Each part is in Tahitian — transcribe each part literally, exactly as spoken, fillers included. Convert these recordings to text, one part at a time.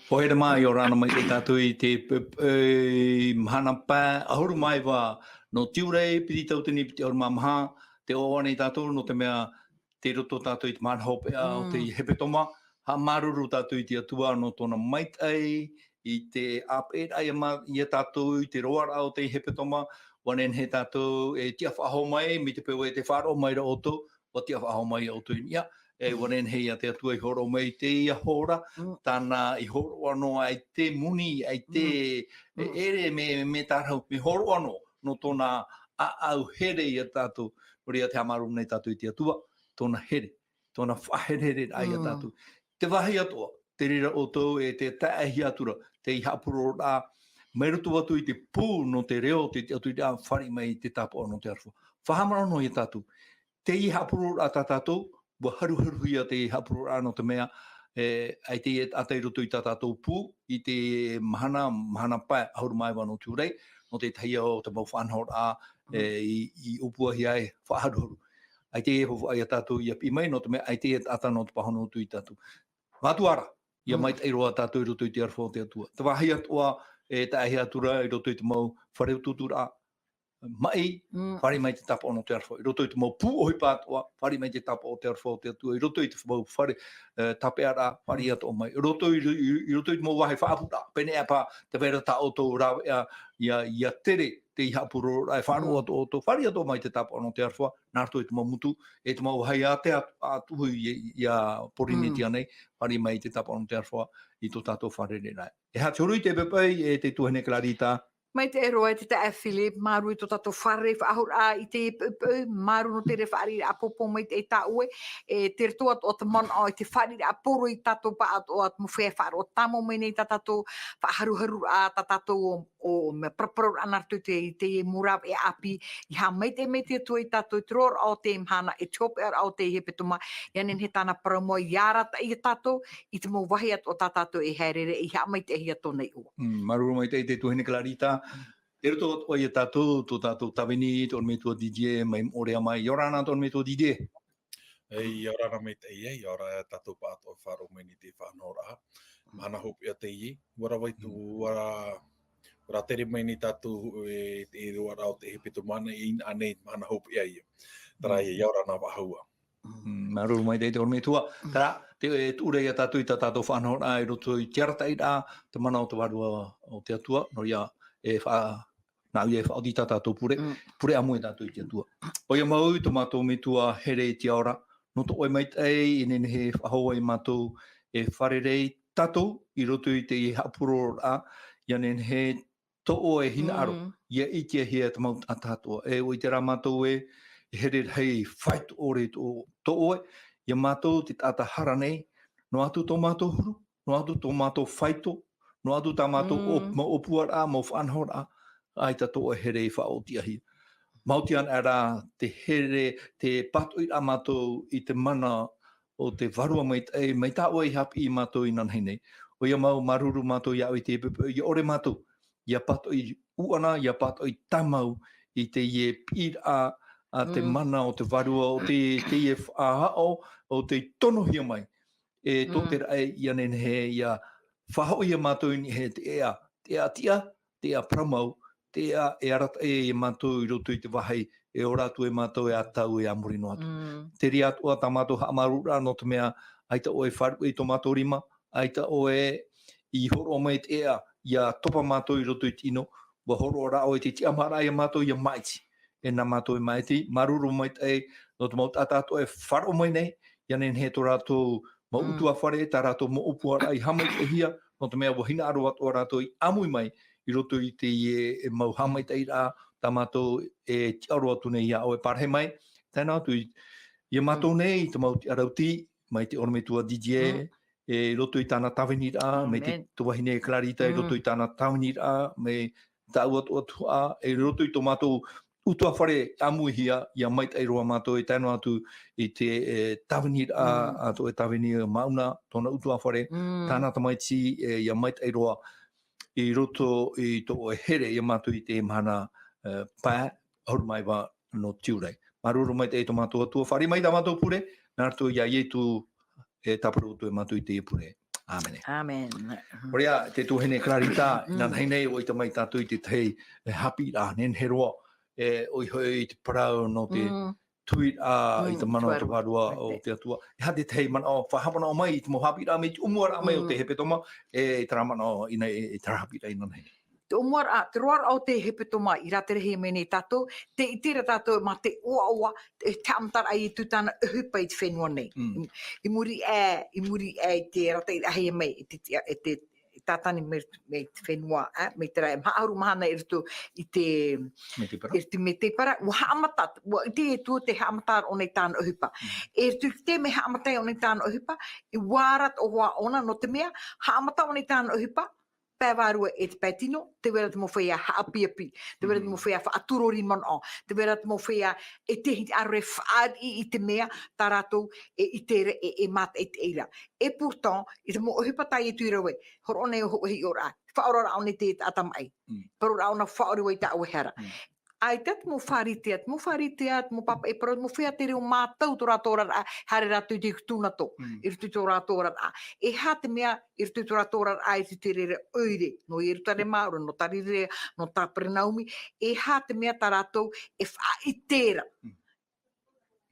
Pohe mā, ʻia ora na mai tātou i te p-, p-, e, mahana pae ʻahuru mā iva nō Tiurai, piti tauatini piti ʻahuru mā maha, tē ʻoaʻoa nei tātou, nō te mea tei roto tātou i te mahana hopeʻa o te hepetoma, haʻamāuruuru tātou i te Atua nō tōna maitaʻi, i te ʻāpeʻeraʻa ia mā-, ia tātou, i te roaraʻa o te hepetoma, ʻua nehenehe tātou e tiʻa faʻahou mai, mai te peu ē tē faʻaroʻo mai ra ʻoutou, ʻua tiʻa faʻahou mai ʻoutou i niʻa, e, ʻua nehenehe ia te Atua i hōroʻa mai i teie hora, tāna i hōroʻa noa i te moni, i te, e, ʻere mea, mea tārahu, mea hōroʻa noa, nō tōna ʻāʻau here ia tātou, nō reira tē haʻamāuruuru nei tātou i te Atua, tōna here, tōna faʻaherehereraʻa ia tātou. Te vāhi atoʻa, te reira ʻoutou e te taeaʻehia atu ra, teie haʻapurororaʻa, mai roto atu i te pū nō te reo, te tiʻaturiraʻa, fāriʻi mai i te tāpaʻo nō te aroha. Faʻahaʻamanaʻo noa ia tātou. Teie haʻapurororaʻa tā tātou, ʻua haruharuhia teie haʻapurororaʻa nō te mea, e, ʻaita e taʻata i roto i tā tātou pū, i te mahana, mahana pae, ʻahuru mā iva nō Tiurai, nō te tahi o te mau faʻanahoraʻa, e, i, i ʻōpuahia e faʻaharuharu. ʻAita e hoʻi ia tātou ʻia piʻi mai, nō te mea ʻaita e taʻata nō te pāhono atu ia tātou. Mātua ra, ʻia maitaʻi roa tātou i roto i te aroha o te Atua. Te vāhi atoʻa, e taeaʻehia atu ra i roto i te mau fare utuuturaʻa, maʻi, fāriʻi mai te tāpaʻo nō te aroha. I roto i te mau pū ʻohipa atoʻa, fāriʻi mai te tāpaʻo o te aroha o te Atua. I roto i te mau fare, e, tāpeʻaraʻa, fāriʻi atoʻa mai. I roto i, i, i roto i te mau vāhi faʻaʻapuraʻa, pēneiaʻe paha, tē vai ra tā ʻoutou rāveʻa, ʻia, ʻia tere teie haʻapurororaʻa, e faʻaroʻo atu ʻoutou, fāriʻi atoʻa mai te tāpaʻo nō te aroha, nā roto i te mau motu, e te mau vāhi ātea atu, atu i, i, i a Pōrīnetia nei, fāriʻi mai te tāpaʻo nō te aroha i tō tātou fārereiraʻa. E aha te huru i te poʻipoʻi, e te tuahine Clarita? Maitaʻi roa e te taeaʻe Philip, māuruuru i tō tātou fārerei faʻahou ra i teie poʻipoʻi, māuruuru nō te reira fāriʻiraʻa pōpō maitaʻi tā ʻoe, e te roto atoʻa o te manaʻo, i te fāriʻiraʻa poro ia tātou pāʻatoʻa, te mau feiā faʻaroʻo tāmau mai nei tā tātou faʻaharuharuraʻa, tā tātou ʻo, ʻo mea paraparauraʻa nā roto i te, i te mau rāveʻa ʻāpī, ʻia haʻamaitaʻi mai te Atua ia tātou i te roaraʻa o teie mahana, e te hopeʻaraʻa o teie hepetoma, ʻia nehenehe tāna parau mau, ʻia arataʻi ia tātou, i te mau vāhi atoʻa tā tātou e haere ra, ʻia haʻamaitaʻihia tōna iʻoa. Mm, māuruuru maitaʻi te tuahine Clarita. Tei roto atoʻa ia tātou, tō tātou tāvini, tō ʻorometua Didier, mai Moʻorea mai. ʻIa ora na tō ʻorometua Didier. E, ʻia ora na maitaʻi, e, ʻia ora tātou pāʻatoʻa faʻaroʻo mai nei i te faʻanahoraʻa. Mahana hopeʻa teie, ʻua rave atu, ʻua ra-, ʻua ra tere mai nei tātou, e, te roaraʻa o te hepetoma, e, i niʻa nei, mahana hopeʻa ia. Terā ia, ʻia ora na faʻahou. Mm, māuruuru maitaʻi te ʻorometua. Terā, te, e, tuʻu ra ia tātou i tā tātou faʻanahoraʻa i roto i te arataʻiraʻa, te mana o te Vārua o te Atua, nō reira, e, faʻa-, nāʻu ia e faʻaoti i tā tātou pure, pure ʻāmui tātou i te Atua. ʻOia mau, tō mātou Metua here i te ao ra, nō tō ʻoe maitaʻi, e nehenehe e faʻahou ai mātou e fārerei tātou i roto i te haʻapurororaʻa, ʻia nehenehe tō ʻoe hinaʻaro, ʻia ʻitehia te mau taʻata atoʻa. E ʻua ʻite rā mātou ē, e here rahi faito ʻore tō, tō ʻoe, ia mātou te taʻata hara nei, noa atu tō mātou huru, noa atu tō mātou faito, noa atu tā mātou ʻō-, mau ʻōpuaraʻa, mau faʻanahoraʻa, ʻaita tō ʻoe here i faʻaotiʻahia. Maoti ana rā te here, te pātoʻiraʻa mātou i te mana o te Vārua Maitaʻi, mai tā ʻoe i haʻapiʻi ia mātou inanahi nei. ʻOia mau, māuruuru mātou iā ʻoe i te poʻipoʻi, ʻia ʻore mātou, ʻia pātoʻi ʻuʻana, ʻia pātoʻi tāmau i teie piʻiraʻa a te mana o te Vārua, o te, teie faʻaʻao, o te tonohia mai. E tō te raʻi, ʻia nehenehe, ʻia faʻahoʻihia mātou i niʻa i te ʻēʻa, te ʻēʻa tiʻa, te ʻēʻa parau mau, te ʻēʻa e arataʻi ia mātou i roto i te vāhi, e ora atu e mātou e ʻatau e a muri noa atu. Terā atoʻa tā mātou haʻamāuruururaʻa nō te mea, ʻaita ʻoe e faʻaruʻe i tō mātou rima, ʻaita ʻoe i hōroʻa mai te ʻēʻa, ʻia topa mātou i roto i te ʻino, ʻua hōroʻa rā ʻoe i te tiʻamāraʻa ia mātou ʻia māʻiti. E nā mātou e māʻiti, māuruuru maitaʻi, nō te mau taʻata atoʻa e faʻaroʻo mai nei, ʻia nehenehe tō rātou mau ʻutuāfare, tā rātou mau ʻōpuaraʻa i haʻamaitaʻihia, nō te mea ʻua hinaʻaro atoʻa rātou i ʻāmui mai i roto i teie mau haʻamaitaʻiraʻa, tā mātou e tiʻaoro atu nei iā ʻoe, parahi mai, tae noa atu i, ia mātou nei, te mau tiʻarautī, mai te ʻorometua Didier, e i roto i tāna tāviniraʻa, mai te, te vahine Clarita, i roto i tāna tāviniraʻa, mai tāʻu atoʻa tuhaʻa, e i roto i tō mātou ʻutuāfare ʻāmuihia, ʻia maitaʻi roa mātou e tae noa atu i te, e, tāviniraʻa, a tō e tāvini Mauna, tōna ʻutuāfare, tāna tamaiti, e, ʻia maitaʻi roa i roto i tō ʻoe here ia mātou i te mahana, e, pae, ʻahuru mā iva nō Tiurai. Māuruuru maitaʻi tō mātou Atua, fāriʻi mai tā mātou pure, nā roto iā Ietu e tāpura atu e mātou i teie pure. Āmene. Āmene. Nō reira, te tuahine Clarita, mm, inanahi nei, ʻua ʻite mai tātou i te tahi, e, haʻapiʻiraʻa, nehenehe roa, e, ʻoia hoʻi te parau nō te, mm, tuiraʻa i te, mm, mana o te vārua o te Atua. E aha te tahi manaʻo, faʻahaʻamanaʻo mai i te mau haʻapiʻiraʻa mai, te ʻōmuaraʻa mai o te, mm, hepetoma, e, terā manaʻo, ina, e, e terā haʻapiʻiraʻa inanahi nei. Te ʻōmuaraʻa, te roaraʻa o te hepetoma i rāterehia mai nei tātou, tē ʻite ra tātou mā te ʻoaʻoa, te, te haʻamataraʻa a Ietu i tāna ʻohipa i te fenua nei. Mm. I, i muri aʻe, i muri aʻe i te arataʻiraʻahia mai, i te, i te, i Tātane mai, mai te fenua, ā, mai terā e maha ʻahuru mahana i roto i te, mai te para, i te, mai te para, ʻua haʻamata, ʻua ʻite Ietu te haʻamataraʻa o nei tāna ʻohipa. Mm. I roto i te mea haʻamata ʻōna i tāna ʻohipa, ʻua ara atoʻa ʻōna, nō te mea, haʻamata ʻōna i tāna ʻohipa, pae vārua e te pae tino, tē vai ra te mau feiā haʻapiʻipiʻi, tē vai ra te mau, mm, feiā faʻaturori manaʻo, tē vai ra te mau feiā e te hinaʻaro e fāriʻi i te mea tā rātou e ʻite ra, e, e mātaʻitaʻi ra. Et pourtant, i te mau ʻohipa tā Ietu i rave, hōroʻa nei ʻo hoʻi hiʻoraʻa, faʻaoraraʻa ʻōna i te taʻata maʻi. Mm. Parau ra ʻōna faʻaʻore vau i tā ʻoe hara. Mm. ʻAita te mau Pharisea, te mau Pharisea, te mau pāpaʻi parau, te mau feiā tere ʻo mātau tō rātou oraraʻa, haere rātou i te tūnato, mm, i roto i tō rātou oraraʻa. E aha te mea i roto i tō rātou oraraʻa i te reira ʻoire, nō Ierutarema, ʻore nō Tarirea, nō Kaperenaumi, e aha te mea tā rātou e faʻaʻite ra. Mm.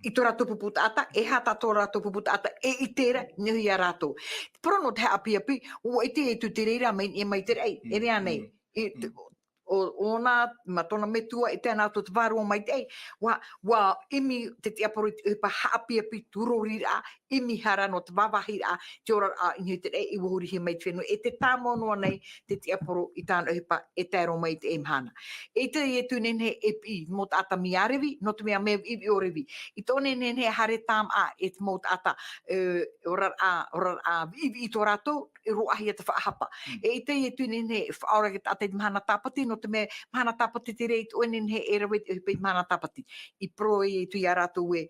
I tō rātou pupu taʻata, e aha tā tō rātou pupu taʻata e ʻite ra, nehenehe ia rātou. Te parau nō te haʻapiʻipiʻi, ʻua ʻite Ietu te reira mai, e mai te raʻi, mm, e rave ānei. Mm. I te, mm, ʻo, ʻōna, mā tōna metua, e tae noa atu te Vārua Maitaʻi, ʻua, ʻua ʻimi te tiaporo i te ʻohipa haʻapiʻipiʻi, turoriraʻa, ʻimi hara nō te vāvāhiraʻa, te oraraʻa i niʻa i te raʻi, ʻua hurihia mai te fenua, e tē tāmau noa nei te tiaporo i tāna ʻohipa, e tae roa mai i te mahana. E ʻite Ietu nehenehe e piʻi mau taʻata mai iā Revi, nō te mea mea viʻiviʻi ʻo Revi. I tō nehenehe haere tāmau e te mau taʻata, e, oraraʻa, oraraʻa viʻiviʻi tō rātou, e roaʻa hia te faʻahapa. Mm. E ʻite Ietu nehenehe e faʻaora te taʻata i te mahana tāpati, nō te mea mahana tāpati te reira i tō nehenehe e rave i te ʻohipa i te mahana tāpati. I parau Ietu ia rātou ē,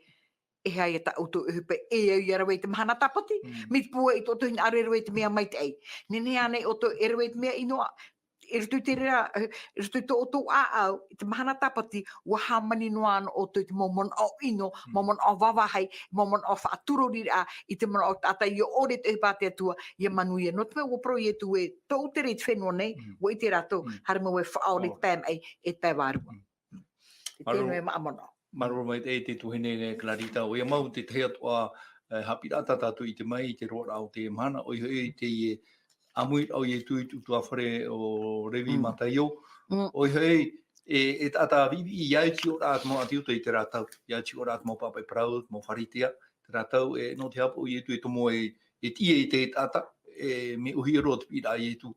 e aha ia tā ʻoutou ʻohipa e au ia rave i te mahana tāpati, mm, mai te peu ē tō ʻoutou hinaʻaro e rave i te mea maitaʻi. Nehenehe ānei ʻoutou e rave i te mea ʻino, i roto i te reira, i roto i tō ʻoutou ʻāʻau, i te mahana tāpati, ʻua hāmani noa ana ʻoutou i te mau manaʻo ʻino, mm, mau manaʻo vāvāhi, mau manaʻo faʻaturoriraʻa, i te manaʻo o te taʻata ʻia ʻore i te ʻohipa a te Atua, ʻia manuia. Nō te mea ʻua parau Ietu ē, tōʻu tere i te fenua nei, mm, ʻua ʻite rātou, mm, haere mau e faʻaora i te pae maʻi, e te pae vārua. Mm. Te tino e maʻa manaʻo. Māuruuru maitaʻi te tuahine Clarita, ʻoia mau te tahi atoʻa, e, haʻapiʻiraʻa tā tātou i ʻite mai i te roaraʻa o teie mahana, ʻoia hoʻi teie ʻāmuiraʻa o Ietu i te ʻutuāfare o Revi, mm, Mataio. Mm. ʻOia hoʻi, e, e taʻata viʻiviʻi, ʻia au i te hiʻoraʻa te mau ʻāti Iuta i terā tau, ʻia au i te hiʻoraʻa te mau pāpaʻi parau, te mau Pharisea, terā tau, e, nō te haʻapaʻo o Ietu e tomo e, e tiʻa i te taʻata, e, mea ʻōhie roa te piʻiraʻa a Ietu.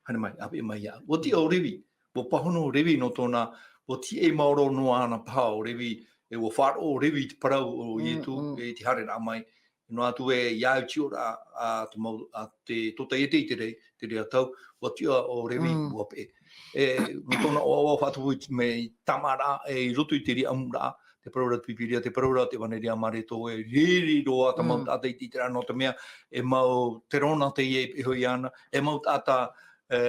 Haere mai, ʻāpeʻe mai iāʻu. ʻUa tiʻa ʻo Revi, ʻua pāhono ʻo Revi nō tōna, ʻua tiʻa maoro noa anaʻe paha ʻo Revi, e ʻua faʻaroʻo ʻo Revi i te parau o, mm, Ietu, mm, e i te haereraʻa mai. Noa atu ē, ʻia au i te hiʻoraʻa, a te mau, a te tōtaiete i te rei, te reira tau, ʻua tiʻa ʻo Revi, mm, ʻua peʻe. E, nō tōna ʻoaʻoa faʻatupu i te mea i tāmāraʻa, e i roto i te riʻamuraʻa, te parau ra te Pīpīria, te parau ra te ʻevaneria a Mareko, e riri roa te mau, mm, taʻata i te, i terā, nō te mea, e mau terona teie e piʻi iho iāna, e mau taʻata, e,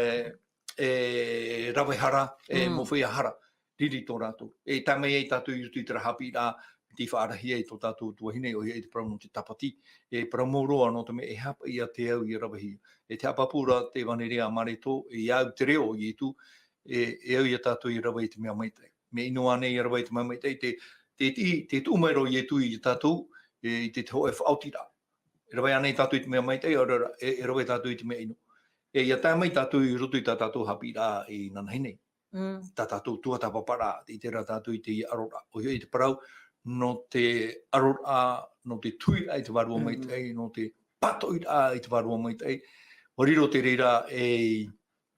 e rave hara, e, mm, mau feiā hara, riri tō rātou. E tae mai ai tātou i roto i terā haʻapiʻiraʻa, tei faʻaarahia e tō tātou tuahine, ʻoia hoʻi te parau nō te tāpati, e parau mau roa nō te mea e haʻapaʻo ia te au ʻia ravehia. E te haʻapāpū ra te ʻevaneria a Mareko, e ʻia au i te reo o Ietu, e, e au ia tātou ʻia rave i te mea maitaʻi. Mea ʻino ānei ʻia rave i te mea maitaʻi, te, te, te, te tuʻu mai ra ʻo Ietu ia tātou, e, i te, te hōʻē faʻaotiraʻa. E rave ānei tātou i te mea maitaʻi, ʻaore ra, e, e rave tātou i te mea ʻino. E, ʻia tae mai tātou i roto i tā tātou haʻapiʻiraʻa inanahi nei. Mm. Tā tātou tuatāpaparaʻa, i terā tātou i te aroraʻa. ʻOia hoʻi te parau, nō te aroraʻa, nō te tuiraʻa i te Vārua, mm, Maitaʻi, nō te pātoʻiraʻa i te Vārua Maitaʻi. ʻUa riro te reira e,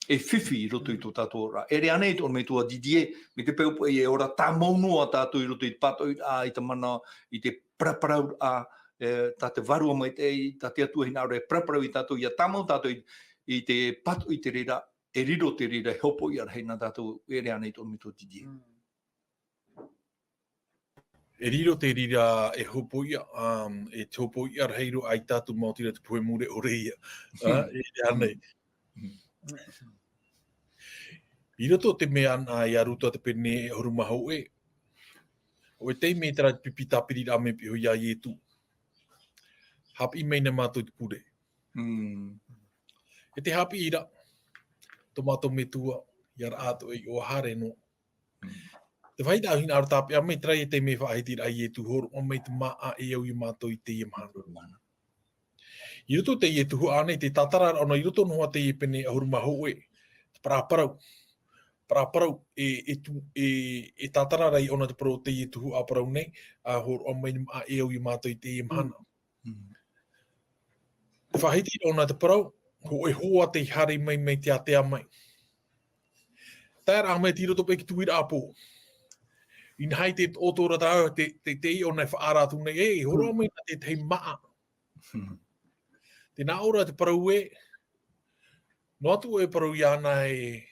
e fifi i roto i tō tātou oraraʻa. E ʻere ānei tō ʻoe metua Didier, mai te peu paʻi e ora tāmau noa tātou i roto i te pātoʻiraʻa, i te mana, i te paraparauraʻa, e, tā te Vārua Maitaʻi, tā te Atua hinaʻaro e paraparau ia tātou, ʻia tāmau tātou i, i te pātoʻi te reira, e riro te reira e hopoiʻa rahi nā tātou, e ʻere ānei tō ʻoe metua Didier. Mm. E riro te reira e hopoiʻa, um, e te hopoiʻa rahi roa ai tātou maoti ra te pohe mure ʻore ia. Ā, e ʻere ānei. Mm. I roto i te mea anaʻe ia Ruta te pene e ʻahuru mā hōʻē. ʻO te taime terā te pipi tāpiriraʻa mea piʻi iho ia Ietu. Haʻapiʻi mai na mātou i te pure. Mm. E te haʻapiʻiraʻa, tō mātou Metua, ʻia rave atu i ʻō haere noa. Mm. Te vāhi tā hinaʻaro tāpeʻa mai, terā ia te mea faʻahitiraʻa a Ietu, hōroʻa mai te māʻa e au ia mātou i teie mahana. I roto i teie tuhaʻa nei, te tātara ʻōna i roto noa teie pene ʻahuru mā hōʻē, te parau, parau, e, e tu-, e, e tātara ra ʻōna te parau o teie tuhaʻa parau nei, ʻa hōroʻa mai te māʻa e au ia mātou i teie mahana. Mm. Te faʻahiti ʻōna te parau, hōʻē hoa tei haere mai, mai te ātea mai. Tae ra mai i roto paʻi i te tuiraʻa pō. Inaha i te ʻoto ra tā, te, te, te ʻōna e faʻaara atu nei, e, hōroʻa mai nā te, te māʻa. Mm. Tē nā ʻō ra te parau ē, noa atu e parau iāna e,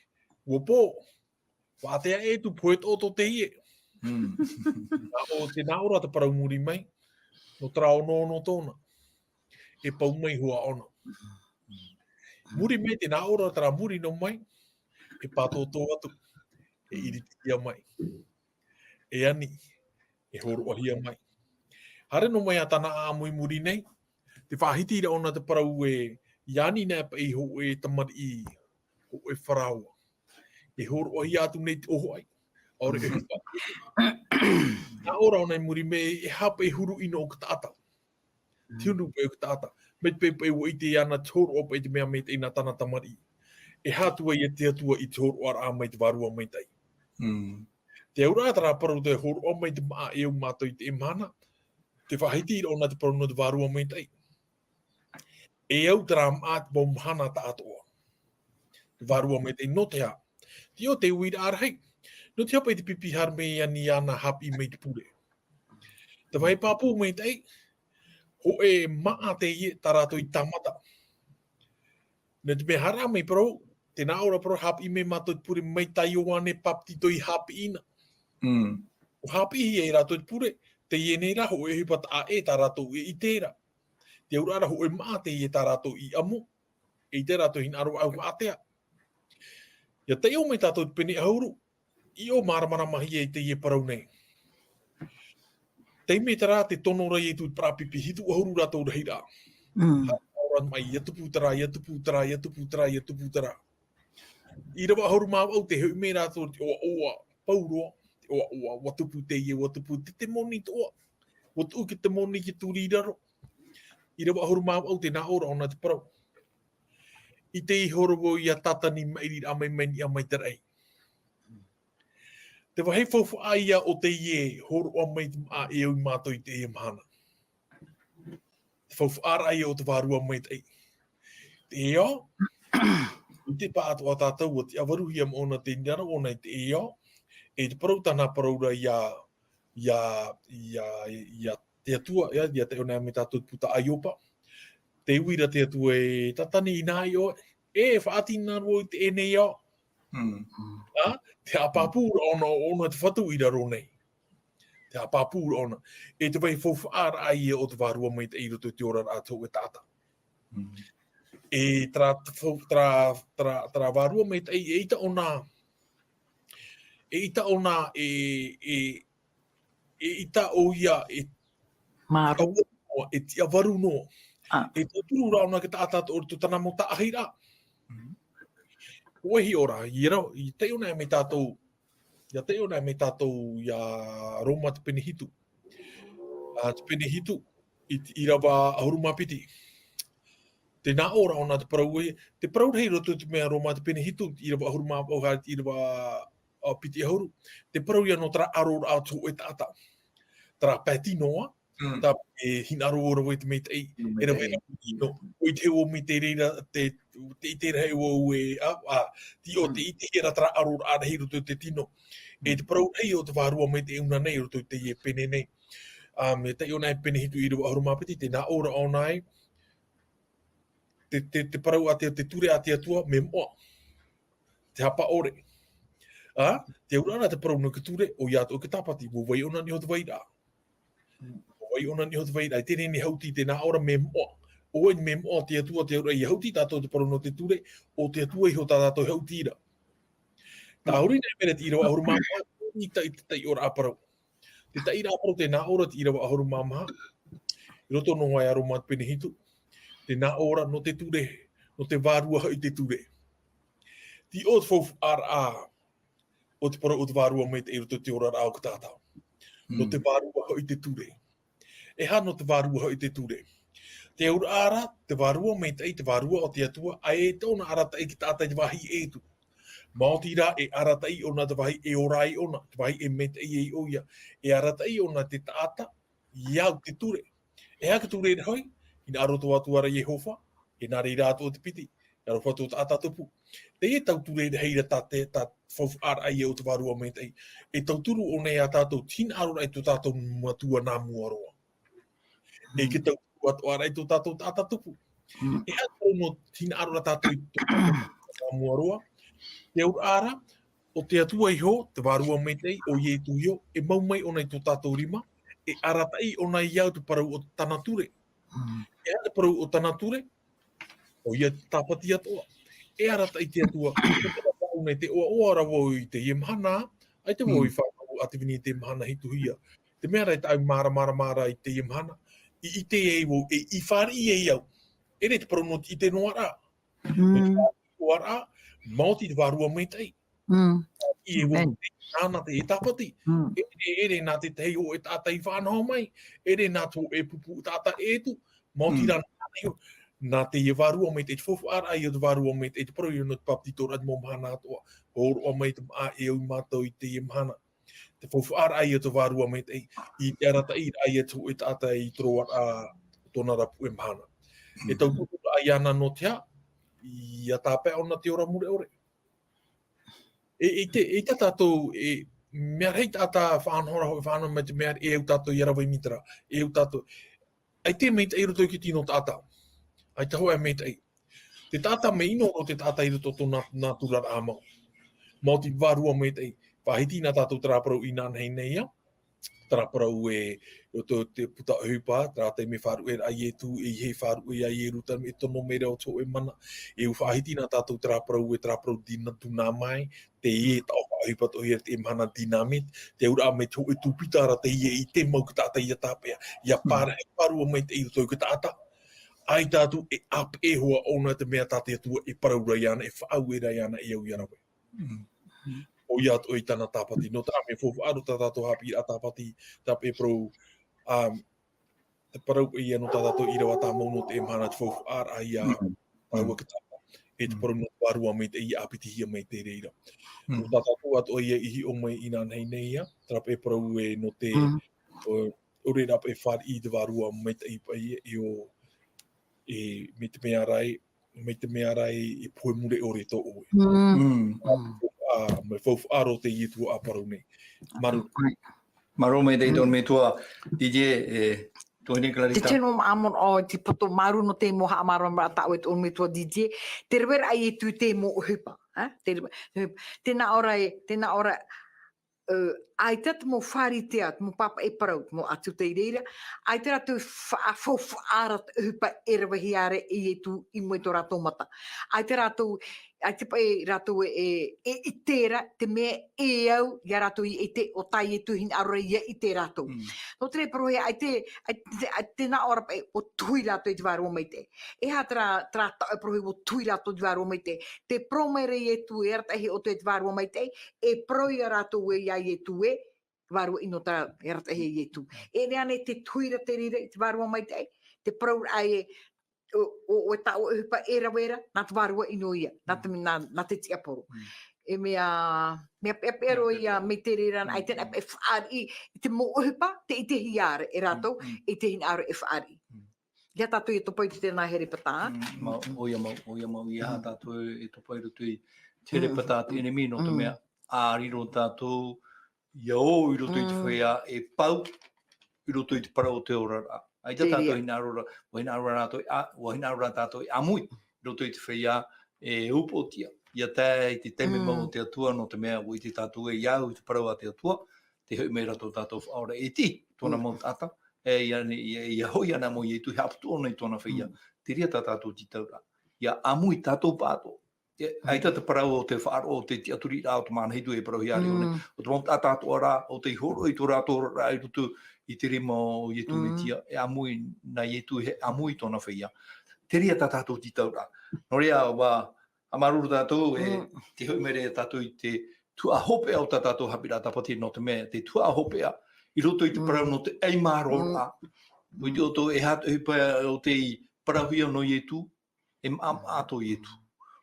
ʻua pō, faʻaʻite e te pohe ʻoto teie. Mm. Nā ʻō, tē nā ʻō ra te parau muri mai, nō terā ono ono tōna. E pau mai hoa ʻōna. Muri mai tē nā ʻō ra terā muri noa mai, e pātōtō atu, e ʻiritihia mai. E ani, e hōroʻahia mai. Haere noa mai ā tāna ʻāʻamu i muri nei, te faʻahiti ra ʻōna te parau ē, ʻia ani nei paʻi hōʻē tamariʻi, hōʻē faraoa. E hōroʻahia atu nei te ʻōfaʻi. ʻAore e ʻohipa. Nā ʻō ra ʻōna i muri mai, e aha paʻi huru ʻino o te taʻata. Te huru paʻi o te taʻata. Mai te peu paʻi ʻua ʻite iāna te hōroʻa paʻi te mea maitaʻi nā tāna tamariʻi. E aha atu ai te Atua i te hōroʻaraʻa mai te Vārua Maitaʻi. Mm. Te auraʻa terā parau tē hōroʻa mai te māʻa e au ia mātou i teie mahana. Te faʻahiti ra ʻōna te parau nō te Vārua Maitaʻi. E au terā māʻa i te mau mahana tāʻatoʻa. Te Vārua Maitaʻi nō te aha. Te ʻō te uiraʻa rahi. Nō te aha paʻi te pipi haere mai e ani iāna haʻapiʻi mai te pure. Te vāhi pāpū maitaʻi, hōʻē māʻa teie tā rātou i tāmata. Nō te mea haere mai parau, tē nā ʻō ra parau haʻapiʻi mai mātou te pure mai tā Ioane Papetito i haʻapiʻi na. Mm. ʻUa haʻapiʻihia e rātou te pure, teie nei rā hōʻē ʻohipa taʻa ʻē tā rātou e ʻite ra. Te auraʻa ra hōʻē māʻa teie tā rātou i ʻamo, e ʻite rātou hinaʻaro ʻau ātea. ʻIa taiʻo mai tātou te pene ʻahuru, i ʻō māramaramahia i teie parau nei. Taime terā tē tono ra Ietu i te parau pipi hitu ʻahuru rātou rahiraʻa. Mm. Haere ʻōna mai, ʻia tupu terā, ʻia tupu terā, ʻia tupu terā, ʻia tupu terā. ʻĪrava ʻahuru mā vaʻu tē hoʻi mai rātou te ʻoaʻoa pauroa, te ʻoaʻoa, ʻua tupu teie, ʻua tupu te temoni toʻa. ʻUa tuʻu te temoni i te turi i raro. ʻĪrava ʻahuru mā vaʻu tē nā ʻō ra ʻōna te parau. ʻIte ihora vau ia Tātani maʻiriraʻa mai, mai niʻa mai te raʻi. Te vāhi faufaʻa ïa o teie hōroʻa mai te māʻa e au ia mātou i teie mahana. Te faufaʻaraʻa ïa o te Vārua Maitaʻi. Te ao, ʻite pāʻatoʻa tātou ʻua tiʻavaruhia moʻona te hinaʻaro ʻōna i te ao, e te parau tāna parau ra ïa, ïa, ïa, ïa te Atua, ïa, ïa taiʻo na mai tātou te puta a Iopa. Tē ui ra te Atua e Tātani, inaha ʻoe, e faʻatīnā roa i teie nei ao. Mm. Ā, te haʻapāpūraʻa ʻōna, ʻōna te Fatu i raro nei. Te haʻapāpūraʻa ʻōna. E te vāhi faufaʻaraʻa ïa o te Vārua Maitaʻi i roto i te oraraʻa o te hōʻē taʻata. Mm. E terā, terā, terā, terā Vārua Maitaʻi, eʻita ʻōna, eʻita ʻōna, e, e, eʻita ʻoia, e, Māru. E tiʻavaru noa. Ā. E tauturu ra ʻōna i te taʻata o roto i tāna mau taʻahiraʻa. Mm. ʻUa hiʻo ra, ʻia rau, ʻia taiʻo na mai tātou, ʻia taiʻo na mai tātou ïa Roma te pene hitu. Ā, te pene hitu, i te ʻīrava ʻahuru mā piti. Tē nā ʻō ra ʻōna te parau ē, te parau rahi i roto i te mea Roma te pene hitu, ʻīrava ʻahuru mā vaʻu haere i te ʻīrava, ā, piti ʻahuru. Te parau ïa nō terā ʻaroraʻa o te hōʻē taʻata. Terā pae tino, ā, Mm. Tāpiti e hinaʻaro ra vau i te maitaʻi, Mm, e rave maitaʻi. Ra vau i te tino. ʻUa ʻite vau mai te reira, te, te ʻite rahi vau e, ā, ā, te ʻo Mm. te ʻitehia ra terā ʻaroraʻa rahi i roto i te tino. E Mm. te parau rahi o te Vārua Maitaʻi ʻōna nei i roto i teie pene nei. Ā, mai te ʻōna e pene hitu ʻīrava ʻahuru mā piti, tē nā ʻō ra ʻōna ē, te, te, te parau a te, te ture a te Atua, mea moʻa. Te haʻapaʻo ʻore. Ā, te auraʻa ra te parau nō te ture, ʻoia atoʻa te Tāpati, ʻua vai ʻōna i niʻa i te vairaʻa. Mm. ʻUa vai ʻōna i niʻa i te vairaʻa, e teie nei hauti tē nā ʻō ra mea moʻa. ʻO vai mea moʻa te Atua, te auraʻa ʻia hauti tātou te parau nō te ture, ʻo te Atua iho tā tātou e hauti ra. Tahuri nei mea te ʻīrava ʻahuru mā maha, i te, i te taiʻoraʻa parau. Te taiʻoraʻa parau tē nā ʻō ra te ʻīrava ʻahuru mā maha. I roto noa ia Roma te pene hitu. Te nā ʻō ra, nō te ture, nō te vārua hoʻi te ture. Te ʻō te faufaʻaraʻa o te parau o te vārua maitaʻi i roto i te oraraʻa o te taʻata. Nō te vārua hoʻi te ture. E aha nō te vārua hoʻi te ture? Te auraʻa ra, te vārua maitaʻi, te vārua o te Atua, ʻaita e tōna arataʻi i te taʻata i te vāhi ʻē atu. Maoti rā, e arataʻi ʻōna te vāhi e ora ai ʻōna, te vāhi e maitaʻi ai ʻoia. E arataʻi ʻōna te taʻata, i au te ture. E aha te ture ra hoʻi? Hinaʻaro tō Atua ra Iehova, e nā reira atoʻa te piti, e aroha tō taʻata tupu. Teie tau ture ra hoʻi ra tā te, tā faufaʻaraʻa ia o te vārua maitaʻi. E tauturu ʻōna ia tātou te hinaʻaroraʻa i tō tātou Metua nā mua roa. E te tauturu atoʻa ra i tō tātou taʻata tupu. E aha te parau nō te hinaʻaroraʻa tātou i tō tātou Metua nā mua roa? Te auraʻa ra, ʻo te Atua iho, te vārua maitaʻi, ʻo Ietu iho, e mau mai ʻōna i tō tātou rima, e arataʻi ʻōna i au te parau o tāna ture. E aha te parau o tāna ture? ʻOia te tāpati atoʻa. E arataʻi te Atua, ʻo te parau nei te ʻoaʻoa ra vau i teie mahana, ʻaita vau i fānau ʻātīvini i te mahana hituhia. Te mea ra e tāʻu māramarama ra i teie mahana, i ʻite ai vau, e i fāriʻi ai au. E ʻere te parau nō te ʻite noa ra. Nō te fāriʻi noa ra, maoti te vārua maitaʻi. I e vau, nāna te tāpati. E ʻere, e ʻere nā te tahi hōʻē taʻata i fānaho mai. E ʻere nā te hōʻē pupu taʻata ʻē atu. Maoti rā nāna iho. Nā teie vārua maitaʻi, te faufaʻaraʻa ia o te vārua maitaʻi, te parau ia nō te bāpetizoraʻa i te mau mahana atoʻa. Hōroʻa mai te māʻa e au mātou i teie mahana. Te faufaʻaraʻa ia o te vārua maitaʻi, i te arataʻiraʻa ia te hōʻē taʻata i te roaraʻa o tōna ra puʻe mahana. E tauturu ra iāna nō te aha? ʻIa tāpae ʻōna te ora mure ʻore. E, e te, e tā tātou, e, mea rahi taʻata fānaho ra, hōʻē fānaho mai te mea, e au tātou ʻia rave i te mītera, e au tātou. ʻAita e maitaʻi i roto i te tino taʻata. ʻAita hōʻē maitaʻi. Te taʻata mea ʻino roa te taʻata i roto i tōna nātura ra mau. Maoti vārua maitaʻi. Faʻahiti na tātou terā parau inanahi nei ia. Terā parau e, i roto i te puta ʻohipa, terā taime faʻaruʻe ra Ietu, e ʻeiaha faʻaruʻe ia Ierusalema, e tono mai ra ʻo te hōʻē mana. E ʻua faʻahiti na tātou terā parau e, terā parau dina, dunamai, teie taʻo faʻaʻohipa atoʻa ia te mahana dynamite, te auraʻa mai te hōʻē tūpita ra teie i te mau te taʻata ʻia tāpeʻa, ʻia pārahi vārua maitaʻi i roto i te taʻata. ʻAita atu e ʻāpeʻe hoʻi ʻōna te mea tā te Atua e parau ra iāna, e faʻaue ra iāna e au ʻia rave. ʻOia atoʻa i tāna tāpati, nō te mea faufaʻa roa tā tātou haʻapiʻiraʻa tāpati, tāpeʻa parau, um, te parau ia nō tā tātou ʻīrava tāmau nō te mahana, te faufaʻaraʻa ia tāua te taʻata. E te parau nō te vārua maitaʻi ʻia ʻāpitihia mai te reira. Nō tā tātou atoʻa ia i hiʻo mai inanahi nei ia, terā paʻi parau e nō te, ʻo, ʻaore rā paʻi fāriʻi i te vārua maitaʻi paʻi e ʻo, e, mai te mea ra e, mai te mea ra e, e pohe mure ʻore tō ʻoe. Ā, mai faufaʻa roa teie tuhaʻa parau nei. Māuruuru. Māuruuru maitaʻi tō ʻoe metua, D J, e, tuahine Clarita. Te tino māmon o te poto māuruuru nō te mau haʻamāramarama tā ʻoe tō ʻoe metua D J. Te rave ra Ietu i te mau ʻohipa, ā? Te rave, te nā ʻō ra e, te nā ʻō ra, ā, ʻaita te mau Pharisea, te mau pāpaʻi parau, te mau ʻāti Iudaia, ʻaita rātou fa-, faufaʻa ra te ʻohipa e ravehia ra e Ietu i mua i tō rātou mata. ʻAita rātou, ʻaita paʻi rātou e, e, e ʻite ra te mea e au ia rātou i ʻite, ʻo tā Ietu e hinaʻaro ra ʻia ʻite rātou. Nō te reira parau ē, ʻaita, ʻaita, ʻaita nā ʻō ra paʻi ʻua tuhi rātou i te vārua maitaʻi. E aha terā, terā taʻo e parau ē ʻua tuhi rātou i te vārua maitaʻi? Tē parau mai ra Ietu e arataʻi hoʻi ʻoutou i te vārua maitaʻi, e parau ia rātou ē ia Ietu ē, vārua ʻino terā e arataʻi hoʻi Ietu. E nehenehe te tuhi ra te reira i te vārua maitaʻi, te parau ra ē, ʻo, ʻo, ʻo tā ʻoe ʻohipa e rave ra, nā te vārua ʻino ia, nā te, nā, nā te tiaporo. E mea, mea peʻapeʻa roa ia, mai te reira, ʻaita e faʻariʻi i te mau ʻohipa, tē ʻitehia ra e rātou, e te hinaʻaro e faʻariʻi. ʻIa tātou e topa i te nā herepeta. Mm, mau, ʻoia mau, ʻoia mau, ʻia tātou e topa i roto i te herepeta a te ʻenemi, nō te mea, ʻa riro tātou, ʻia ō i roto i te feiā e pau, i roto i te parau o te oraraʻa. ʻAita tātou hinaʻaro ra, ʻua hinaʻaro rātou, ʻa, ʻua hinaʻaro rā tātou e ʻāmui, i roto i te feiā e upoʻotia. ʻIa tae i te taime mau o te Atua, nō te mea, ʻua ʻite tātou ē ʻia au i te parau a te Atua, tē hoʻi mai ra tō tātou Faʻaora e tiʻi, tōna mau taʻata, e ʻia, ʻia, ʻia hoʻi ana mau Ietu, e haʻaputu ʻōna i tōna feiā. Te reira tā tātou tītauraʻa. ʻIa ʻāmui tātou pāʻatoʻa. E, ʻaita te parau o te faʻaroʻo, o te tiʻaturiraʻa, o te mana hitu e parauhia ra ʻōna, ʻo te mau taʻata atoʻa rā, ʻo tei hōroʻa i tō rātou oraraʻa i roto i te rima o Ietu Metia, e ʻāmui nā Ietu, e ʻāmui tōna feiā. Te reira tā tātou tītauraʻa. Nō reira, ʻua haʻamāuruuru tātou, e, te hoʻi mai ra tātou i te tuhaʻa hopeʻa o tā tātou haʻapiʻiraʻa tāpati, nō te mea, te tuhaʻa hopeʻa, i roto i te parau nō te ʻaimāroraʻa. ʻUa ʻite ʻoutou, e aha te ʻohipa o tei parauhia nō Ietu, e maʻamaʻa tō Ietu.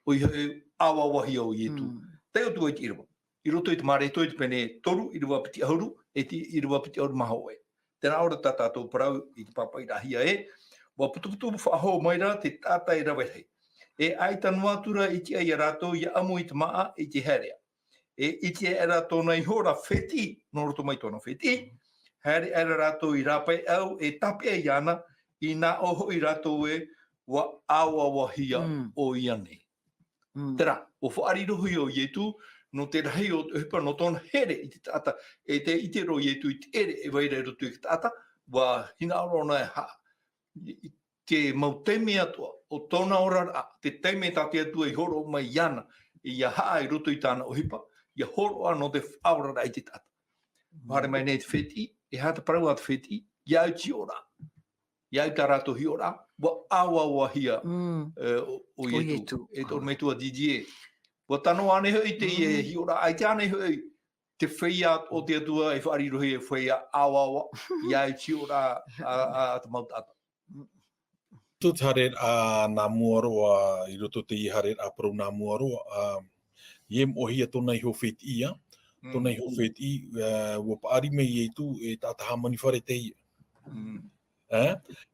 ʻOia hoʻi, ʻāvaʻavahia ʻo Ietu. Taiʻo atu ai te ʻīrava. I roto i te Mareko i te pene toru, ʻīrava piti ʻahuru, e te ʻīrava piti ʻahuru mā hōʻē. Tē nā ʻō ra tā tātou parau i te pāpaʻiraʻahia ē, ʻua putuputu faʻahou mai ra te taʻata e rave rahi. E ʻaita noa atu ra i tiʻa ia rātou ʻia ʻamu i te māʻa i te haereʻa. E ʻite aʻera tōna iho ra fētiʻi, nō roto mai tōna fētiʻi, haere aʻera rātou i rāpae au e tāpeʻa iāna, i nā ʻō hoʻi rātou ē, ʻua ʻāvaʻavahia ʻoia nei. Terā, ʻua faʻarirohia ʻo Ietu, nō te rahi o te ʻohipa, nō tōna here i te taʻata, e tē ʻite ra ʻo Ietu i te ʻere e vai ra i roto i te taʻata, ʻua hinaʻaro ʻōna e ha-, i, i te mau taime atoʻa, o tōna oraraʻa, te taime tā te Atua i hōroʻa mai iāna, ʻia haʻa i roto i tāna ʻohipa, ʻia hōroʻa nō te faʻaoraraʻa i te taʻata. Haere mai nei te fētiʻi, e aha te parau a te fētiʻi, ʻia au te hiʻoraʻa. ʻIa au tā rātou hiʻoraʻa, ʻua ʻāvaʻavahia, e, ʻo, ʻo Ietu. E tō metua Didier. ʻUa tano ānei hoʻi teie hiʻoraʻa, ʻaita ānei hoʻi te feiā o te Atua e faʻarirohia e feiā ʻāvaʻava, ʻia au te hiʻoraʻa a, a, a te mau taʻata. Tō te haereraʻa nā mua roa, i roto teie haereraʻa parau nā mua roa, ā, ʻia moʻehia tōna iho fētiʻi, ā. Tōna iho fētiʻi, ā, ʻua paʻari mai Ietu e taʻata hāmani fare teie. Ā?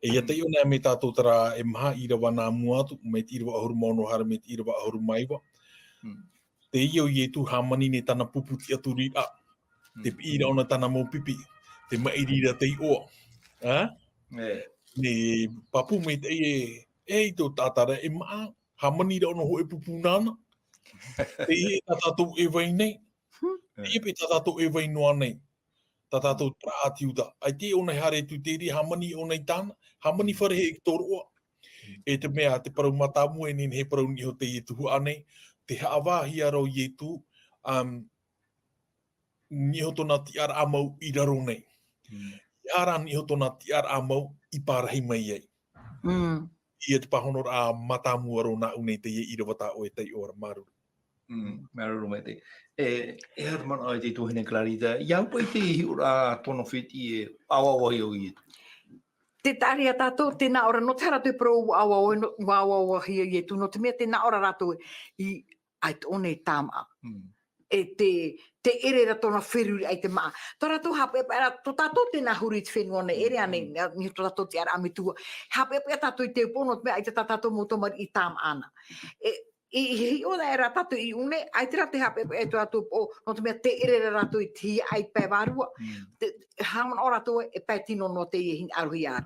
E ʻia taiʻo nei mai tātou terā e maha ʻīrava nā mua atu, mai te ʻīrava ʻahuru mā ono haere mai te ʻīrava ʻahuru mā iva. Teie ʻo Ietu hāmani nei tāna pupu tiʻaturiraʻa. Te piʻiraʻa ʻōna tāna mau pipi. Te maʻiri ra te iʻoa. Ā? Nei pāpū maitaʻi ē, e, i tō taʻata ra e maʻa, hāmani ra ʻōna hōʻē pupu nāna. Teie tā tātou e vai nei. Teie paʻi tā tātou e vai noa nei. Tā tātou terā ʻāti Iuda. ʻAita ʻōna e haere atu i te reira, hāmani ʻōna i tāna, hāmani fare hē i te tōroʻa. E te mea, te parau mātāmua e nehenehe e parau niʻa iho teie tuhaʻa nei, te haʻavāhia ra ʻo Ietu, um, niʻa iho tōna tiʻaraʻa mau i raro nei. ʻIa rā niʻa iho tōna tiʻaraʻa mau i pārahi mai ai. Ia te pāhonoraʻa mātāmua roa nāʻu nei teie ʻīrava tā ʻoe e taiʻo ra, māuruuru. Mm, māuruuru maitaʻi. E, e aha te manaʻo a te tuahine Clarita, ʻia au paʻi te hiʻoraʻa tōna fētiʻi e ʻāvaʻavahia ʻo Ietu. Tē taʻa ra ia tātou, tē nā ʻō ra, nō te aha rātou e parau ʻua ʻāvaʻava, nō, ʻua ʻāvaʻavahia ʻo Ietu, nō te mea tē nā ʻō ra rātou ē, i, ʻaita ʻōna e tāmaʻa. E te, tē ʻere ra tōna feruriraʻa i te māʻa. Tō rātou haʻapeʻapeʻa ra, tō tātou tē nā huru i te fenua nei, ʻere ānei, niʻa iho tō tātou tiʻaraʻa metua. Haʻapeʻapeʻa tātou i te upoʻo, nō te mea ʻaita tā tātou mau tamariʻi e tāmaʻa na. E, i, i hiʻo ra e rā tātou i ʻō nei, ʻaita rā te haʻapeʻapeʻa i tō rātou upoʻo, nō te mea tē ʻere ra rātou i te hiaʻai pae vārua. Te, haʻamanaʻo rātou e pae tino noa teie e hinaʻarohia ra.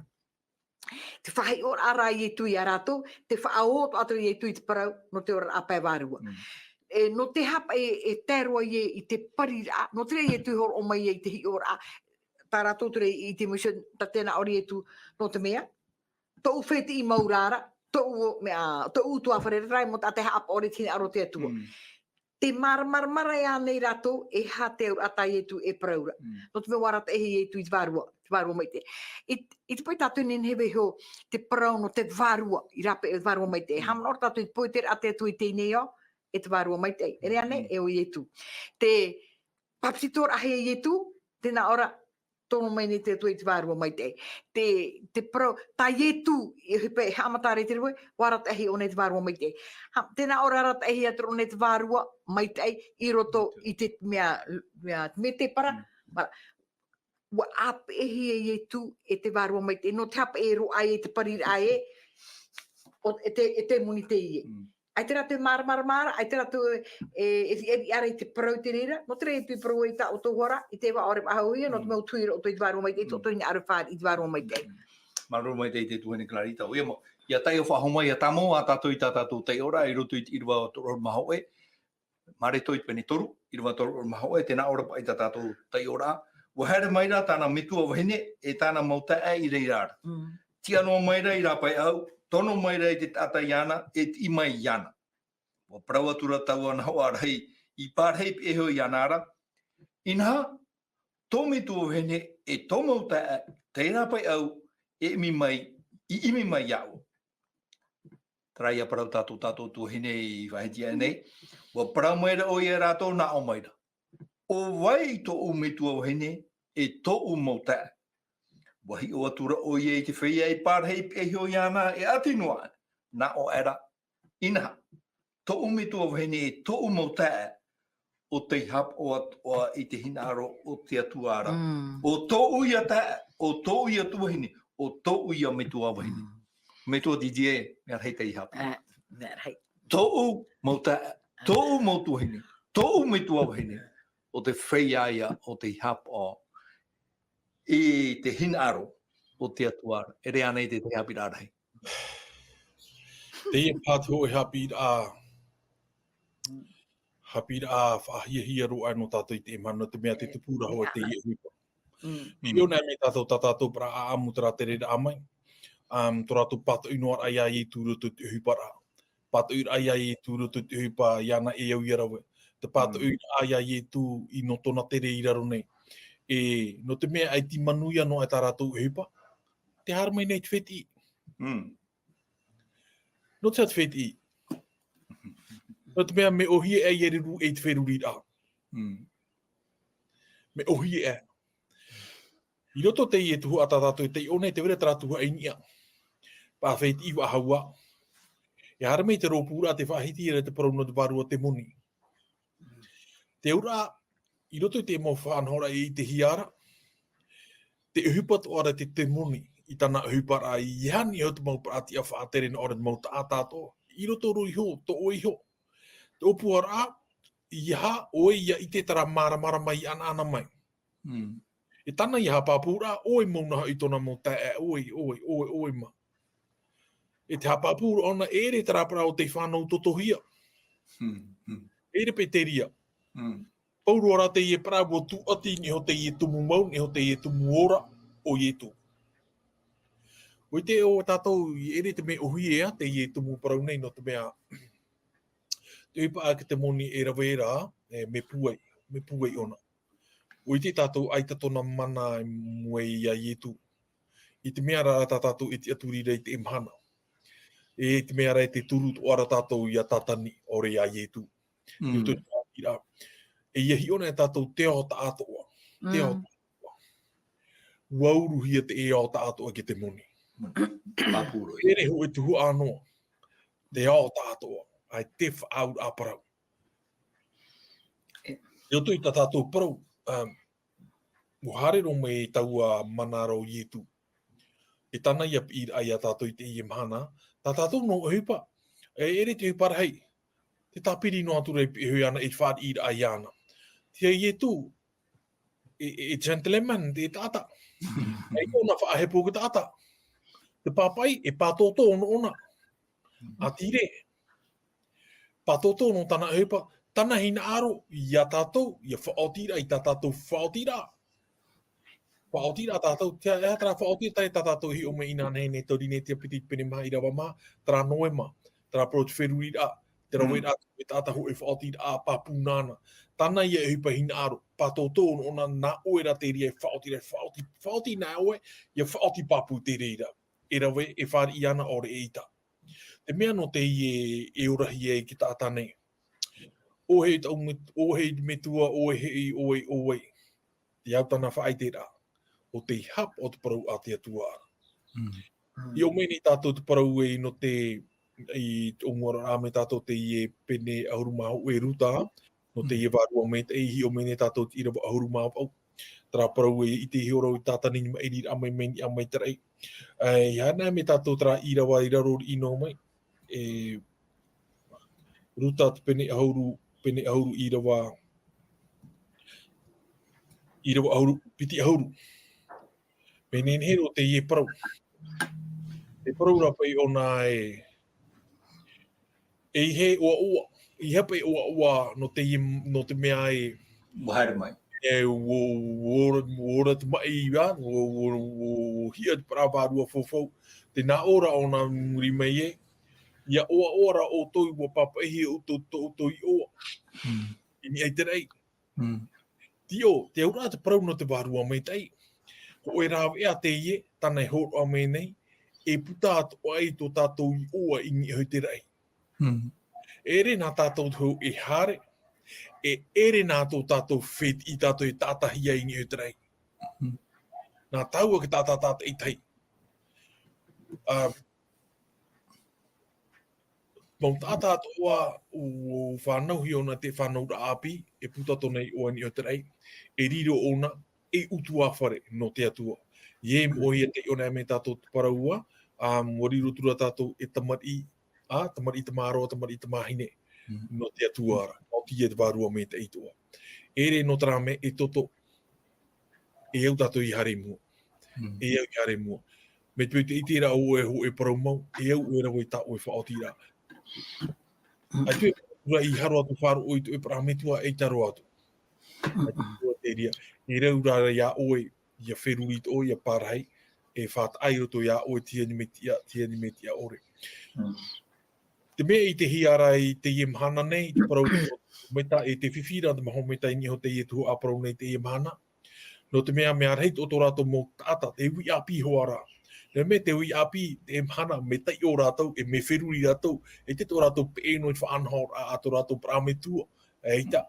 Te faʻahiʻoraʻa ra a Ietu ia rātou, te faʻaō atoʻa atu ra a Ietu i te parau, nō te oraraʻa pae vārua. E, nō te aha paʻi e, e tae roa ia i te pariraʻa, nō te reira a Ietu i hōroʻa mai ai i te hiʻoraʻa, tā rātou tere i te mission, tā tē nā ʻō ra a Ietu, nō te mea, tōʻu fētiʻi mau rā ra, tōʻu mea, tōʻu ʻutuāfare rā, terā mau taʻata e haʻapaʻo ra i te hinaʻaro o te Atua. Te māramarama ra ānei rātou, e aha te auraʻa tā Ietu e parau ra. Nō te mea ʻua arataʻihia Ietu i te vārua, te vārua maitaʻi. I, i te pae tātou e nehenehe e vaiiho te parau nō te vārua, i rāpae te vārua maitaʻi. Haʻamanaʻo ra tātou i te pohe terā a te Atua i teie nei ao, e te vārua maitaʻi. ʻEre ānei, e ʻo Ietu. Te pāpetitoraʻahia Ietu, tē nā ʻō ra, tono mai nei te Atua i te vārua maitaʻi. Te, te parau, tā Ietu, i, i, i haʻamata ra i te reira, ʻua arataʻihia ʻōna i te vārua maitaʻi. Ha, tē nā ʻō ra arataʻihia atu ra ʻōna i te vārua maitaʻi, i roto i te mea, mea, mea te para, mara, ʻua ʻāpeʻehia Ietu e te vārua maitaʻi, nō te haʻapaʻo roa i te pariraʻa ē, o, e te, e te moni teie. ʻAita rātou e māramarama ra, ʻaita rātou e, e, e riʻariʻa ra i te parau te reira, nō te reira e tui parau ai tā ʻoutou hoʻi ra, i te vā ʻore faʻahouhia, nō te mea ʻua tuhi roa ʻoutou i te vārua maitaʻi, tō ʻoutou hinaʻaro e fāriʻi i te vārua maitaʻi. Māuruuru maitaʻi te tuahine Clarita. ʻOia mau, ʻia taiʻo faʻahou mai, ʻia tāmau ā tātou i tā tātou taiʻoraʻa, i roto i te ʻīrava toru ʻahuru mā hōʻē, Mareko i te pene toru, ʻīrava toru ʻahuru mā hōʻē, tē nā ʻō ra paʻi tā tātou taiʻoraʻa. ʻUa haere mai ra tāna metua vahine, e tāna mau taeaʻe i reira ra. Tiʻa noa mai ra i rāpae au, tono mai ra i te taʻata iāna, e tiʻi mai iāna. ʻUa parau atu ra taua nahoʻa rahi, i pārahi pihaʻi iho iāna ra. Inaha, tō metua vahine, e tō mau taeaʻe, tei rāpae au, e ʻimi mai, i ʻimi mai iāʻu. Terā ia parau tā tō tātou tuahine i faʻahiti aʻe nei. ʻUa parau mai ra ʻoia ia rātou, nā ʻō mai ra. ʻO vai tōʻu metua vahine, e tōʻu mau taeaʻe? ʻUa hiʻo atu ra ʻoia i te feiā i pārahi i pihaʻi iho iāna, e ʻati noa aʻe. Nā ʻō aʻe ra, inaha. Tōʻu metua vahine, e tōʻu mau taeaʻe, ʻo tei haʻapaʻo atoʻa i te hinaʻaro o te Atua ra. Mm. ʻO tōʻu ia taeaʻe, ʻo tōʻu ia tuahine, ʻo tōʻu ia metua vahine. Mm. Metua Didier, mea rahi tei haʻapaʻo. Ā, mea rahi. Tōʻu mau taeaʻe, tōʻu mau tuahine, tōʻu metua vahine, ʻo te feiā ia ʻo tei haʻapaʻo i te hinaʻaro o te Atua ra. E rave ānei te, te haʻapiʻiraʻa rahi? Teie paha te hōʻē haʻapiʻiraʻa, haʻapiʻiraʻa faʻahiahia roa aʻe nō tātou i teie mahana, nō te mea te tupu ra hoʻi teie ʻohipa. Mm. Mm. Hiʻo anaʻe mai tātou, tā tātou parau ʻāʻamu, terā tereraʻa mai. Um, tō rātou pātoʻi noa raʻa ia Ietu i roto i te ʻohiparaʻa. Pātoʻi raʻa ia Ietu i roto i te ʻohipa iāna e au ia rave. Te pātoʻi Mm. raʻa ia Ietu i nō tōna tere i raro nei. E, nō te mea ʻaita i manuia noa aʻe tā rātou ʻohipa, tē haere mai nei te fētiʻi. Mm. Nō te aha te fētiʻi? Nō te mea mea ʻōhie aʻe ia ruru i te feruriraʻa. Mm. Mea ʻōhie aʻe. I roto teie tuhaʻa tā tātou e taiʻo nei, tē vai ra terā tuhaʻa i niʻa. Paʻi fētiʻi faʻahou ā. E haere mai te rōpūraʻa, tē faʻahiti ra te parau nō te vārua temoni. Te auraʻa, i roto i te mau faʻanahoraʻa i te hiʻoraʻa, te ʻohipa atoʻa ra te temoni i tāna ʻohiparaʻa, ʻeiaha e niʻa iho te mau paraʻa tiʻa faʻatere nō ʻō ra te mau taʻata atoʻa. I roto roa iho, tō ʻoe iho. Te ʻōpuaraʻa, ʻeiaha ʻoe ia ʻite terā māramarama i ʻanaʻana mai. Mm. E tāna ia haʻapāpūraʻa, ʻoe mau noa hoʻi tōna mau taeaʻe, ʻoe, ʻoe, ʻoe, ʻoe mā. E te haʻapāpū roa ʻōna, e ʻere terā parau o tei fānau totohia. Mm, mm. E ʻere paʻi te reira. Mm. Pau roa rā teie parau ʻua tūʻati i niʻa iho teie tumu mau, niʻa iho teie tumu ora o Ietu. ʻUa ʻite ʻo tātou, e ʻere te mea ʻōhie ā teie tumu parau nei, nō te mea te ʻohipa a te temoni e rave ra, e, mea pūai, mea pūai ʻōna. ʻUa ʻite tātou ʻaita tōna mana i mua ia Ietu. I te mea ra tā tātou e tiʻaturi ra i teie mahana. E te mea ra e te turu atoʻa ra tātou ia Tātani, ʻaore ia Ietu. Mm. I roto i te faʻaʻiteraʻa. E ʻia hiʻo nei tātou te ao taʻatoʻa. Te ao Mm. taʻatoʻa. ʻUa uruhia te ao taʻatoʻa e te temoni. Mm. Pāpū roa. E ʻere hōʻē tuhaʻa noa. Te ao taʻatoʻa. ʻAita e faʻaauraʻa parau. E. I roto i tā tātou parau, um, ʻua haere roa mai taua mana ra o Ietu. E tāna ia piʻiraʻa ia tātou i teie mahana, tā tātou noa ʻohipa. E ʻere te ʻohipa rahi. Te tāpiri noa atu ra i pihaʻi iho iāna, e fāriʻiraʻa iāna. Te Ietu, e, e, e gentleman, te taʻata. ʻAita ʻōna faʻahepo i te taʻata. Te pāpaʻi, e pātōtō noa ʻōna. ʻĀtīrē. Pātōtō nō tāna ʻohipa, tāna hinaʻaro, ia tātou, ia faʻaotiraʻa, i tā tātou faʻaotiraʻa. Faʻaotiraʻa tātou, te, e aha terā faʻaotiraʻa tā tātou e hiʻo mai inānahi nei, taurineti piti pene maha ʻīrava maha, terā Noema, terā parau te feruriraʻa, te Mm. raveraʻa, e taʻata hōʻē faʻaotiraʻa pāpū nāna. Tāna ia ʻohipa hinaʻaro, pātōtō nō ʻōna, nā ʻoe rā te reira e faʻaotiraʻa, faʻaoti, faʻaoti nā ʻoe, ia faʻaoti pāpū te reira. E rave, e fāriʻi ana ʻaore e ʻita. Te mea nō teie e orahia ai te taʻata nei. ʻO vai tōʻu met-, ʻo vai te metua, ʻo vai, ʻo vai, ʻo vai. Te au tāna faʻaʻiteraʻa. ʻO tei haʻapaʻo te parau a te Atua. Mm. Mm. I ʻō mai nei tātou te parau e nō te, i te ʻōmuaraʻa mai tātou teie pene ʻahuru mā hōʻē Ruta, nō Mm. teie Vārua Maitaʻi, i ʻō mai nei tātou te ʻīrava ʻahuru mā vaʻu. Terā parau e ʻite iho ra i Tātani i maʻiriraʻa mai, mai niʻa mai te raʻi. E, ʻia haere mai tātou terā ʻīrava i raro riʻi noa mai. E, Ruta te pene ʻahuru, pene ʻahuru ʻīrava, ʻīrava ʻahuru, piti ʻahuru. Mea nehenehe roa teie parau. Te parau ra paʻi ʻōna e, ʻeiaha e ʻoaʻoa, ʻeiaha paʻi e ʻoaʻoa nō teie, nō te mea e ʻUa haere mai. E, ʻua, ʻua ora, ʻua ora te maʻi, ʻua, ʻua, ʻua, ʻua hiʻa te parau vārua faufau. Tē nā ʻō ra ʻōna i muri mai ē, ʻia ʻoaʻoa ra ʻoutou, ʻua pāpaʻihia ʻoutou, tō ʻoutou iʻoa. Mm. I niʻa i te raʻi. Mm. Tiʻo, te auraʻa te parau nō te Vārua Maitaʻi. Hōʻē rāveʻa teie, tāna e hōroʻa mai nei, e puta atoʻa i tō tātou iʻoa i niʻa i te raʻi. Mm. E ʻere nā tātou te hau e haere, e ʻere nā tō tātou fētiʻi tātou e taʻatahia i niʻa i te raʻi. Mm. Nā tāua e taʻata tātaʻitahi. Ā, mau taʻata atoʻa ʻua fānauhia ʻōna te fānauraʻa ʻāpī, e puta tōna iʻoa i niʻa i te raʻi, e riro ʻōna ei ʻutuāfare nō te Atua. ʻIa moʻe ia tei ʻō nei mai tātou te parau ā, ā, ʻua riro atu ra tātou e tamariʻi, ā, tamariʻi tamāroa, tamariʻi tamāhine, Mm. nō te Atua ra, nō te, ia te Vārua Maitaʻi atoʻa. E ʻere nō terā mea e toto, e au tātou i haere i mua. Mm. E au i haere i mua. Mai te peu tē ʻite ra ʻoe e hōʻē parau mau, e au ʻoe e rave i tā ʻoe faʻaotiraʻa. Mm. ʻAita e, ʻua i haro atu faʻaroʻo i tō ʻoe parau metua ʻeita roa atu. Mm. ʻAita e te reira, e rau ra ia ʻoe, ʻia feruri atoʻa, ʻia parahi, e faʻataʻa i roto ia ʻoe te ani mea tiʻa, te ani mea tiʻa ʻore. Mm. Te mea i ʻitehia ra i teie mahana nei, te parau mai tā e te fifi ra te maho mai tā i niʻa i teie tuhaʻa parau nei teie mahana. Nō te mea, mea rahi tō, tō rātou mau taʻata, te uʻi ʻāpī hoʻi ra. Te mea te uʻi ʻāpī, te mahana, mea taiʻo rātou, e mea feruri rātou, ʻeita tō rātou peʻe noa i te faʻanahoraʻa a tō rātou parau metua, ʻeita.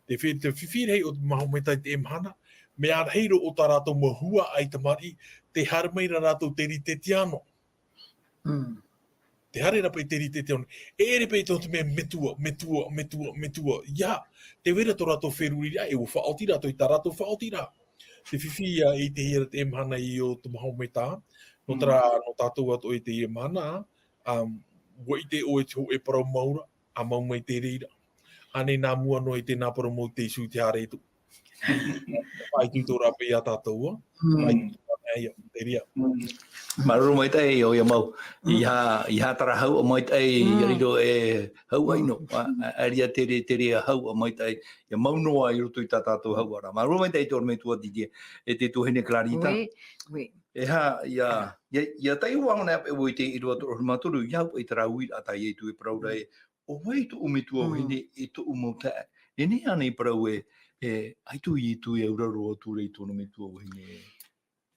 Te fi-, te fifi rahi o te maho mai tā i teie mahana, mea rahi roa o tā rātou mau huaʻai tamariʻi, tē haere mai ra rātou te rītetiano. Mm. Tē haere ra paʻi te rītetiano. E ʻere paʻi tō te mea metua, metua, metua, metua. ʻIa, tē vai ra tō rātou feruriraʻa, e ʻua faʻaoti rātou i tā rātou faʻaotiraʻa. Te fifi ïa i ʻitehia ra teie mahana i ō te maho mai tā. Nō Mm. terā, nō tātou atoʻa i teie mahana, um, ʻua ʻite ʻoe i te hōʻē parau mau ra, ʻa mau mai te reira. ʻĀnei nā mua noa i te nā parau mau te Iesu i te haere atu. Faʻaitoito rā paʻi ia tātou, ā. Mm. Faʻaitoito rā paʻi ia, te reira. Mm. Māuruuru maitaʻi, ʻoia mau. Mm. ʻEiaha, ʻeiaha terā hauʻa maitaʻi, Mm. ʻia riro e hauʻa ʻino. Mm. ʻA, ʻa, ʻaita te re-, te reira hauʻa maitaʻi. ʻIa mau noa i roto i tā tātou hauʻa ra. Māuruuru maitaʻi te ʻorometua Didier. E te tuahine Clarita. Oui, oui. E aha, ʻia, ʻia, ʻia taiʻo ā ʻōna e ʻoe i te ʻīrava toru ʻahuru mā toru, ʻia au i terā uiraʻa tā Ietu e parau ra ē, ʻo vai tōʻu metua Mm. vahine e tōʻu mau taeaʻe. E nehenehe ānei e parau ē, e, ʻaita ʻo Ietu e auraro atu ra i tōna metua vahine.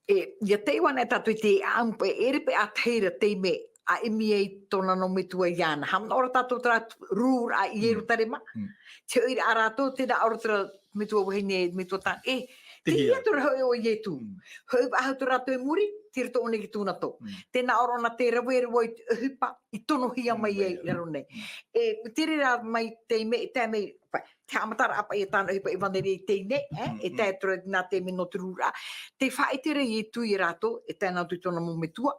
E, ʻia taiʻo anaʻe tātou i te ʻāʻamu paʻi, e ʻere paʻi ʻa tahi ra teie mea, ʻa ʻimi ai tōna nō metua iāna. Haʻamanaʻo ra tātou terā rūraʻa i Mm. Ierutarema. Mm. Te hoʻiraʻa a rātou, tē nā ʻō ra terā metua vahine, metua taeaʻe, e, Te tei hea. atu ra hoʻi ʻo Ietu. Mm. Hoʻi faʻahou atu rātou i muri, tei roto ʻōna i te tūnato. Mm. Tē nā ʻō ra ʻōna tē rave roa i te ʻohipa, i tonohia Mm, mai mai ai ra. i raro nei. Mm. E, te reira mai teie mea, e tae mai, pa-, te haʻamataraʻa paʻi e tāna ʻohipa ʻevaneria i teie nei, e, Mm, e mm. tae atu ra nā te mea nō te rūraʻa. Tē faʻaʻite ra Ietu ia rātou, e tae noa atu i tōna mau metua.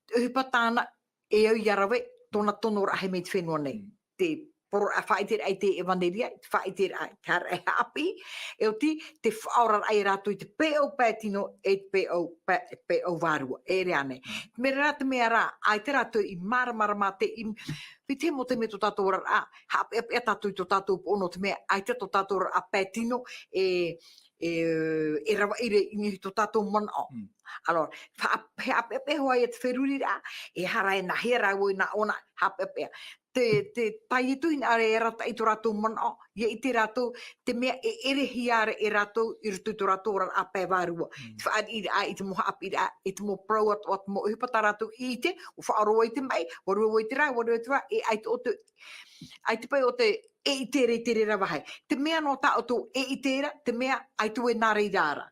Te ʻohipa tāna, e au ʻia rave, tōna tonoraʻa mai te fenua nei. Mm. Te poro-, ʻa faʻaʻiteraʻa i te ʻevaneria, te faʻaʻiteraʻa, te haʻapiʻi, e oti, te faʻaoraraʻa ia rātou i te peʻo pae tino, e te peʻo pa-, peʻo vārua, e ʻere ānei. Mm. Mea rā te mea rā, ʻaita rātou i māramarama te i, i te mau taime tō tātou oraraʻa, haʻapeʻapeʻa tātou i tō tātou poʻo nō te mea, ʻaita tō tātou oraraʻa pae tino, e, e, e ravaʻi ra i niʻa i tō tātou manaʻo. Mm. Alors, fa-, he haʻapeʻapeʻa hoʻi ia te feruriraʻa, e aha ra e nāhea rāua i nā ʻōna, haʻapeʻapeʻa. Te, te, tā Ietu hinaʻaro e arataʻi i tō rātou manaʻo, ʻia ʻite rātou, te mea e ʻerehia ra e rātou i roto i tō rātou oraraʻa pae vārua. Mm. Te fāriʻiraʻa, i te mau haʻapiʻiraʻa, i te mau parau atoʻa, te mau ʻohipa tā rātou i ʻite, ʻua faʻaora vau i te maʻi, ʻua rave vau i te rā, ʻua rave vau i te rā, e ʻaita ʻo te, ʻaita paʻi ʻo te, e ʻite ra i te reira vāhi. Te mea noa tā ʻoutou e ʻite ra, te mea ʻaita vau e nā reira ra.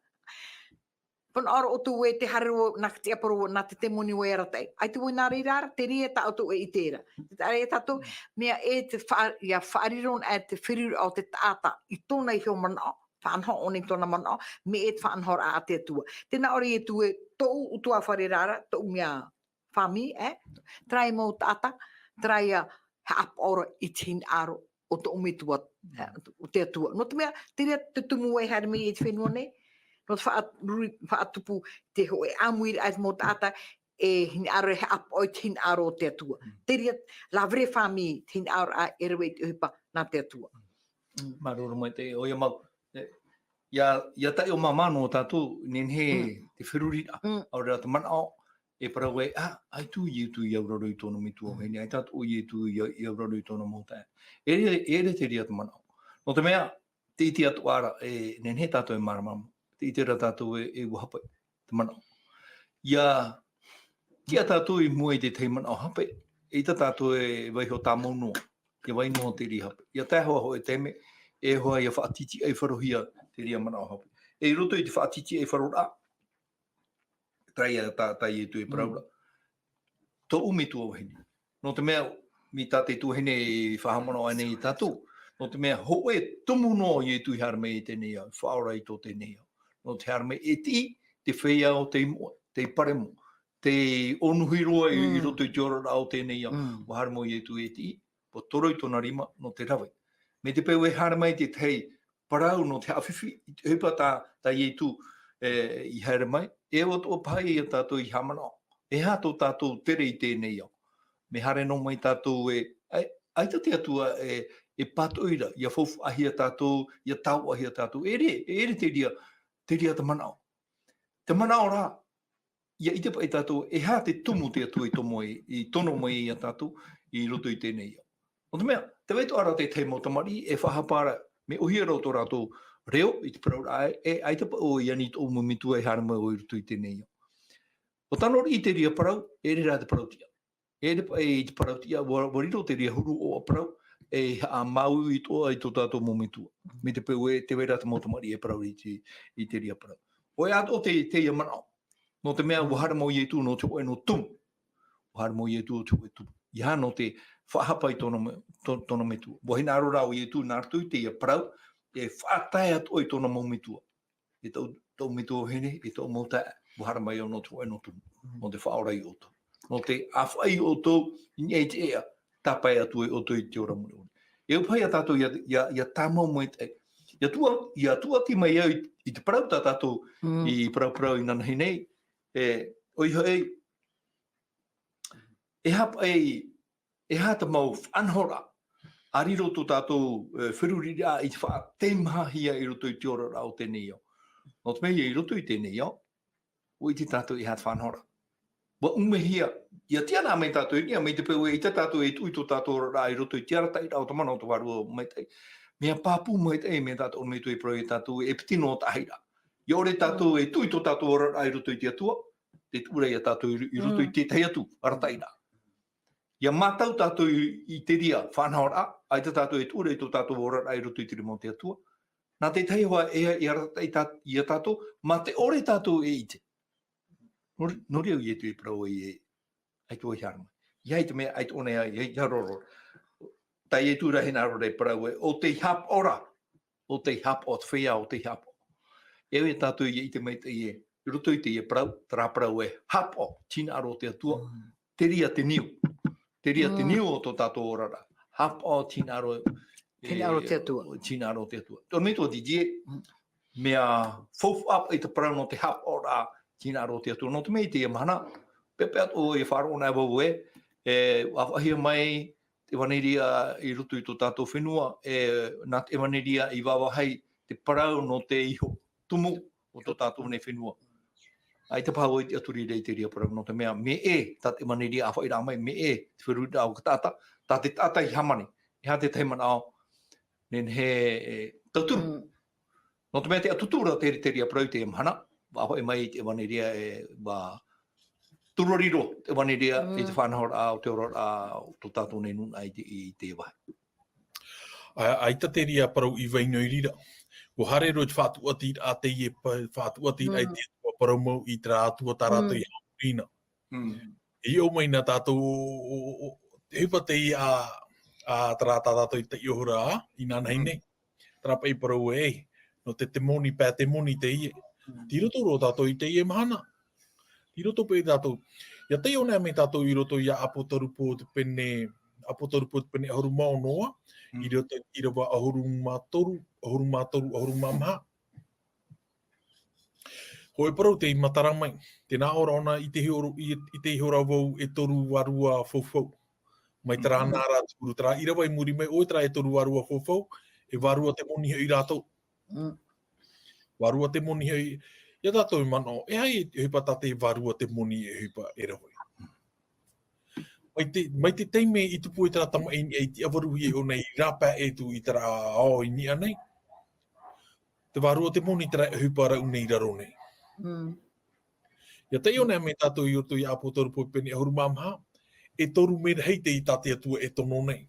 Pāʻatoʻa ʻoutou ē tē haere ra nā te tiʻaparau, nā te temoni vau e arataʻi. ʻAita vau e nā reira ra, te reira tā ʻoutou e ʻite ra. Te reira tātou, Mm. mea e te fa-, ʻia faʻariro anaʻe te feruriraʻa o te taʻata i tōna iho manaʻo, faʻanaho ʻōna i tōna manaʻo, mea e te faʻanahoraʻa a te Atua. Tē nā ʻō ra Ietu ē, tōʻu ʻutuāfare ra, tōʻu mea fāmī, e? Terā ia mau taʻata, terā ia haʻapaʻo ra i te hinaʻaro o tōʻu metua, e, o te Atua. Nō te mea, te reira te tumu e haere mai i te fenua nei, nō te faʻa-, ruri-, faʻatupu te hōʻē ʻāmuiraʻa i te mau taʻata, e hinaʻaro e haʻapaʻo i te hinaʻaro o te Atua. Mm. Te reira, la vraie famille, te hinaʻaroraʻa e rave i te ʻohipa nā te Atua. Mm. Māuruuru maitaʻi, ʻoia mau. E, ʻia, ʻia taiʻo māmā noa tātou, nehenehe Mm. te feruriraʻa, Mm. ʻaore rā te manaʻo, e parau ai, ā, ʻaita ʻo Ietu i auraro i tōna metua Mm. vahine, ʻaita ʻo Ietu i, i auraro i tōna mau taeaʻe. E ʻere, e ʻere te reira te manaʻo. Nō te mea, te ʻite atoʻa ra, e nehenehe tātou e māramarama. Te ʻite ra tātou e, e ʻua hape te manaʻo. ʻIa, tiʻa tātou i mua i te tahi manaʻo hape, ʻeita tātou e vaiho tāmau noa, ʻia vai noa te reira hape. ʻIa tae hoʻi te taime, e hoa ʻia faʻatitiʻaifarohia te reira manaʻo hape. E i roto i te faʻatitiʻaifaroraʻa, terā ia tā, tā Ietu e parau ra. Tōʻu metua vahine. Nō te mea, mai tā te tuahine i faʻahaʻamanaʻo aʻenei ia tātou. Nō te mea, hōʻē tumu noa Ietu i haere mai i teie nei ao, faʻaora i tō teie nei ao. Nō te haere mai e tiʻi, te feiā o te moʻe, te paremo, te ʻōnuhi roa i, i roto i te oraraʻa o teie nei ao. ʻUa haere mau Ietu e tiʻi, ʻua toro i tōna rima nō te rave. Mai te peu e haere mai te tahi parau nō te haʻafifi, i te ʻohipa tā, tā Ietu, e, i haere mai, e ʻua atoʻa paha ia tātou i haʻamanaʻo. E aha tō tātou tere i teie nei ao? Mea haere noa mai tātou e, ai, ʻaita te Atua e, e pātoʻi ra, ʻia faufaʻahia tātou, ʻia tāuʻahia tātou. E ʻere, e ʻere te reira, te reira te manaʻo. Te manaʻo rā, ʻia ʻite paʻi tātou, e aha te tumu te Atua i tomo ai, i tono mai ia tātou, i roto i teie nei ao. Nō te mea, tē vai atoʻa ra te tahi mau tamariʻi, e faʻahapa ra, mea ʻōhie ra tō rātou reo, i te parauraʻa, e, ʻaita paʻi ʻoe i ani i tōʻu mau metua e haere mai ʻoe i roto i teie nei ao. ʻUa tano riʻi te reira parau, e ʻere rā te parau tiʻa. E ʻere paʻi i te parau tiʻa, ʻua, ʻua riro te reira huru ʻōʻa parau, e haʻamāuiui atoʻa i tō tātou mau metua. Mai te peu e, tē vai ra te mau tamariʻi e parau i te, i te reira parau. ʻOia atoʻa te, teie manaʻo. Nō te mea, ʻua haere mau Ietu nō te hōʻē noa tumu. ʻUa haere mau Ietu nō te hōʻē tumu. ʻEiaha nō te faʻahapa i tōna me-, tō-, tōna metua. ʻUa hinaʻaro rā ʻo Ietu nā roto i teie parau, e faʻatae atoʻa i tōna mau metua. E tō-, tōʻu metua vahine, e tōʻu mau taeaʻe, ʻua haere mai au nō te hōʻē noa tumu. Nō te faʻaora ia ʻoutou. Nō te ʻāfaʻi ia ʻoutou, i niʻa i te ʻēʻa, tāpae atu ai ʻoutou i te ora mure ʻore. E au paha ia tātou ʻia, ʻia, ʻia tāmau maitaʻi. ʻIa tuʻa-, ʻia tuʻati mai au i, i te parau tā tātou i parauparau inanahi nei, e, ʻoia hoʻi, e aha paʻi, e aha te mau faʻanahoraʻa, ʻa riro tō tātou, e, feruriraʻa i te faʻateimahahia i roto i te oraraʻa o teie nei ao. Nō te mea i roto i teie nei ao, ʻUa ʻite tātou e aha te faʻanahoraʻa. ʻUa ʻumehia, ʻia tiʻa noa mai tātou i niʻa, mai te peu ʻeita tātou e tuʻu i tō tātou oraraʻa i roto i te arataʻiraʻa o te mana o te Vārua Maitaʻi. Mea pāpū maitaʻi, mea tātou, mea tō e parau ia tātou, e piti noa tahi ra. ʻIa ʻore tātou e tuʻu i tō tātou oraraʻa i roto i te Atua, tē tuʻu ra ia tātou i, i roto i te tahi atu arataʻiraʻa. ʻIa mātau tātou i, i te reira faʻanahoraʻa, ʻaita tātou e tuʻu ra i tō tātou oraraʻa i roto i te rima o te Atua. Nā te tahi hoa e, e arataʻi tā, ia tātou, mā te ʻore tātou e ʻite. Nō, nō reira Ietu e parau ai e, ʻaita ʻoe i haere mai. ʻEiaha te mea, ʻaita ʻōna ia, ia, ia roro. Tā Ietu rā hinaʻaro ra e parau e, ʻo tei haʻapaʻo ra. ʻO tei haʻapaʻo, te feiā ʻo tei haʻapaʻo. E au ia tātou ʻia ʻite maitaʻi e, i roto i teie parau, terā parau e, haʻapaʻo, hinaʻaro o te Atua. Te reira te niu. Te reira te niu o tō tātou oraraʻa. Haʻapaʻo, hinaʻaro, hinaʻaro o te Atua. Hinaʻaro o te Atua. Tō metua Didier, mea faufaʻa paʻi te parau nō te haʻapaʻoraʻa, hinaʻaro o te Atua. Nō te mea i teie mahana, peapea atoʻa ʻoe e faʻaroʻo na vau ē, e, ʻua faʻahia mai te ʻevanelia i roto i tō tātou fenua, e, nā te ʻevanelia i vāvāhi te parau nō te iho tumu o tō tātou nei fenua. ʻAita paha ʻoe i tiʻaturi ra i te reira parau nō te mea, mea ʻē, tā te ʻevanelia ʻāfaʻiraʻa mai, mea ʻē, te feruriraʻa o te taʻata, tā te taʻata i hāmani, e aha te tahi manaʻo, nehenehe e tauturu. Nō te mea te ʻatutura te, te reira parau i teie mahana, ʻua ʻāfaʻi mai i te ʻevanelia e, ʻua tūrori roa te ʻevanelia i te faʻanahoraʻa o te oraraʻa o tō tātou nei nūnaʻa i te, i teie vāhi. ʻA, ʻaita te reira parau i vai noa i reira. ʻUa haere roa i te faʻatuʻatiraʻa teie pa-, faʻatuʻatiraʻa i te Atua parau mau i terā Atua tā rātou i haʻamori na. I ʻō mai na tātou, ʻo, ʻo, ʻo, te ʻohipa teie a, a terā tā tātou i taiʻo ra, inanahi nei. Terā paʻi parau ē, nō te temoni, pae temoni teie. Tei roto roa tātou i teie mahana. Tei roto paʻi tātou. ʻIa taiʻo na mai tātou i roto ia ʻApotarupo te pene, ʻApotarupo te pene ʻahuru mā ono, i roto i te ʻīrava ʻahuru mā toru, ʻahuru mā toru, ʻahuru mā maha. Hōʻē parau tei matara mai. Tē nā ʻō ra ʻōna i te iho, i, i te iho ra vau e toru vārua faufau. Mai terā nā rā te huru, terā ʻīrava i muri mai, ʻoia terā e toru vārua faufau, e vārua temoni hoʻi rātou. Vārua temoni hoʻi, ia tātou e manaʻo, e aha te ʻohipa tā te vārua temoni e ʻohipa e rave. Mai te, mai te taime i tupu ai terā tamaʻi i niʻa i te ʻavaruhia ʻōna i rāpae atu i terā ao i niʻa nei. Te vārua temoni terā e ʻohipa rau nei i raro nei. Ia taiʻo nei mai tātou i roto i ʻApotarupo pene ʻahuru mā maha, e toru merahi te tā te Atua e tono nei.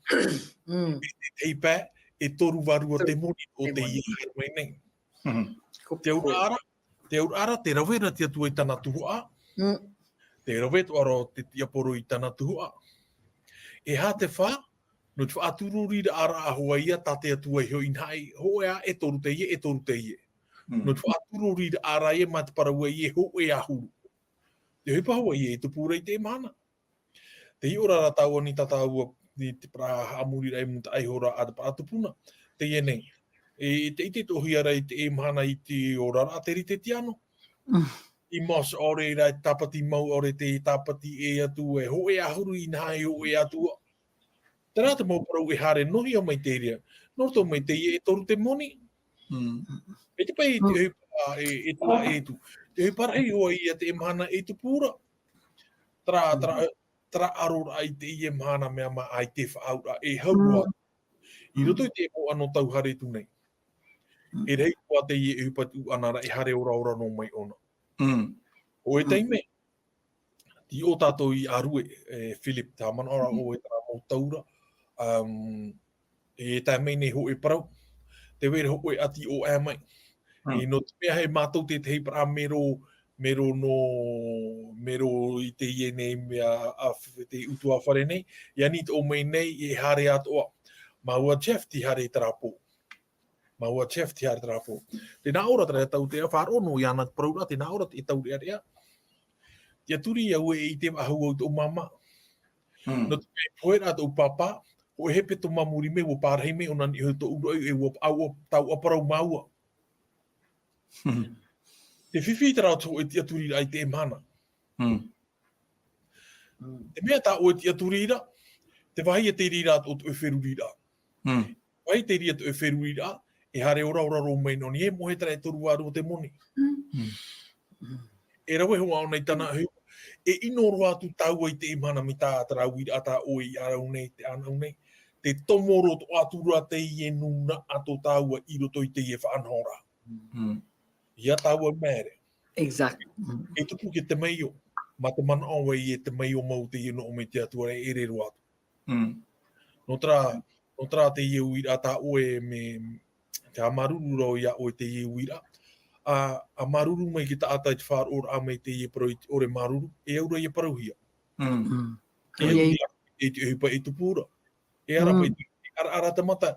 Mm. E tētahi pae, e toru vārua temoni o te ia haere mai nei. Mhm. Te auraʻa ra, te auraʻa ra, te rave ra te Atua i tāna tuhaʻa. Mm. Te rave atoʻa ra te tiaporo i tāna tuhaʻa. E aha te fā, nō te faʻatururiraʻa ra hoʻi ia tā te Atua i hoʻi nā e, hōʻē ā, e toru teie, e toru teie. Mm. Nō te faʻatururiraʻa ra ia mā te parau ē, e hōʻē ʻahuru. Te ʻohipa hoʻi ē, e tupu ra i teie mahana. Te hiʻo ra tāua nei tā tāua, i te parau haʻamoriraʻa i mua i te ʻaiho ra a te parau tupuna. Teie nei. E, te ʻite atoʻahia ra i teie mahana i te oraraʻa Teretetiano. Mm. I Mose ʻaore rā e tāpati mau, ʻaore te tāpati ʻē atu, e hōʻē ʻahuru i nā e hōʻē atua. Terā te mau parau e haere noa mai te reira. Nō roto mai teie e toru temoni. Mm. E te pae i te Mm. ʻohipa, e, e tā e tu. Te ʻohipa rahi hoʻi ia teie mahana e tupu ra. Terā, Mm. terā, terā ʻaroraʻa i teie mahana mea mā ʻaita e faʻaauraʻa e hau Mm. roa. I roto i te mau ʻano tau haere atu nei. Mm. E rahi atoʻa teie e ʻohipa tuʻu ʻana ra e haere oraora noa mai ʻōna. Mm. Hōʻē Mm. taime, tei ʻō tātou i ʻĀrue, e Philip, tā manaʻo ra Mm. ʻoe terā mau tau ra, um, e tae mai nei hōʻē parau, te vai ra hōʻē ʻati ʻō aʻe mai. Mm. E nō te mea e mātou tētahi parau mero, mero nō, mero i teie nei mea, a, te ʻutuāfare nei, i ani atoʻa mai nei, e haere atoʻa. Māua Jeff tei haere i terā pō. Māua Jeff tei haere terā pō. Tē nā ʻō ra terā tautea, faʻaroʻo noa iāna te parau ra, tē nā ʻō ra te taureʻareʻa. Tiʻaturi au e ʻite faʻahou au tōʻu māmā. Mm. Nō te mea i pohe ra tōʻu pāpā, hōʻē hepetoma muri mai, ʻua pārahi mai, ʻōna i niʻa i tōʻu roʻi, e ʻua, ʻua, tau ʻa parau māua. Mm. Te fifi terā atu e tiʻaturiraʻa i teie mahana. Mm. Te mea tā ʻoe e tiʻaturi ra, te vāhi e te reira atoʻa e feruri ra. Mm. Vāhi te reira atoʻa e feruri ra, e haere oraora roa mai nō niʻa i te mohe terā e toru vārua temoni. Mm. E rave hoʻi ʻōna i tāna ʻohipa, e ʻino roa atu tāua i teie mahana mai tā terā uiraʻa tā ʻoe i ʻāʻau nei, tē ʻāʻau nei. Te tomo roa atu ra teie nūnaʻa tō tāua i roto i teie faʻanahoraʻa. Mm. Ia tāua maere. Exact. Mm. E tupu ke tamaio, mā te manaʻo ē e tamaio mau teie nō ʻō mai te Atua e ʻere roa atu. Mm. Nō terā, nō terā teie uiraʻa tā ʻoe mea, te haʻamāuruuru roa iā ʻoe teie uiraʻa. A, a māuruuru mai te taʻata i te faʻaroʻoraʻa mai teie parau i te ʻore māuruuru, e au ra ia parauhia. Mm. Mm. E au ia, e te ʻohipa e tupu ra. E ara Mm. mai, e ara, ara te mata.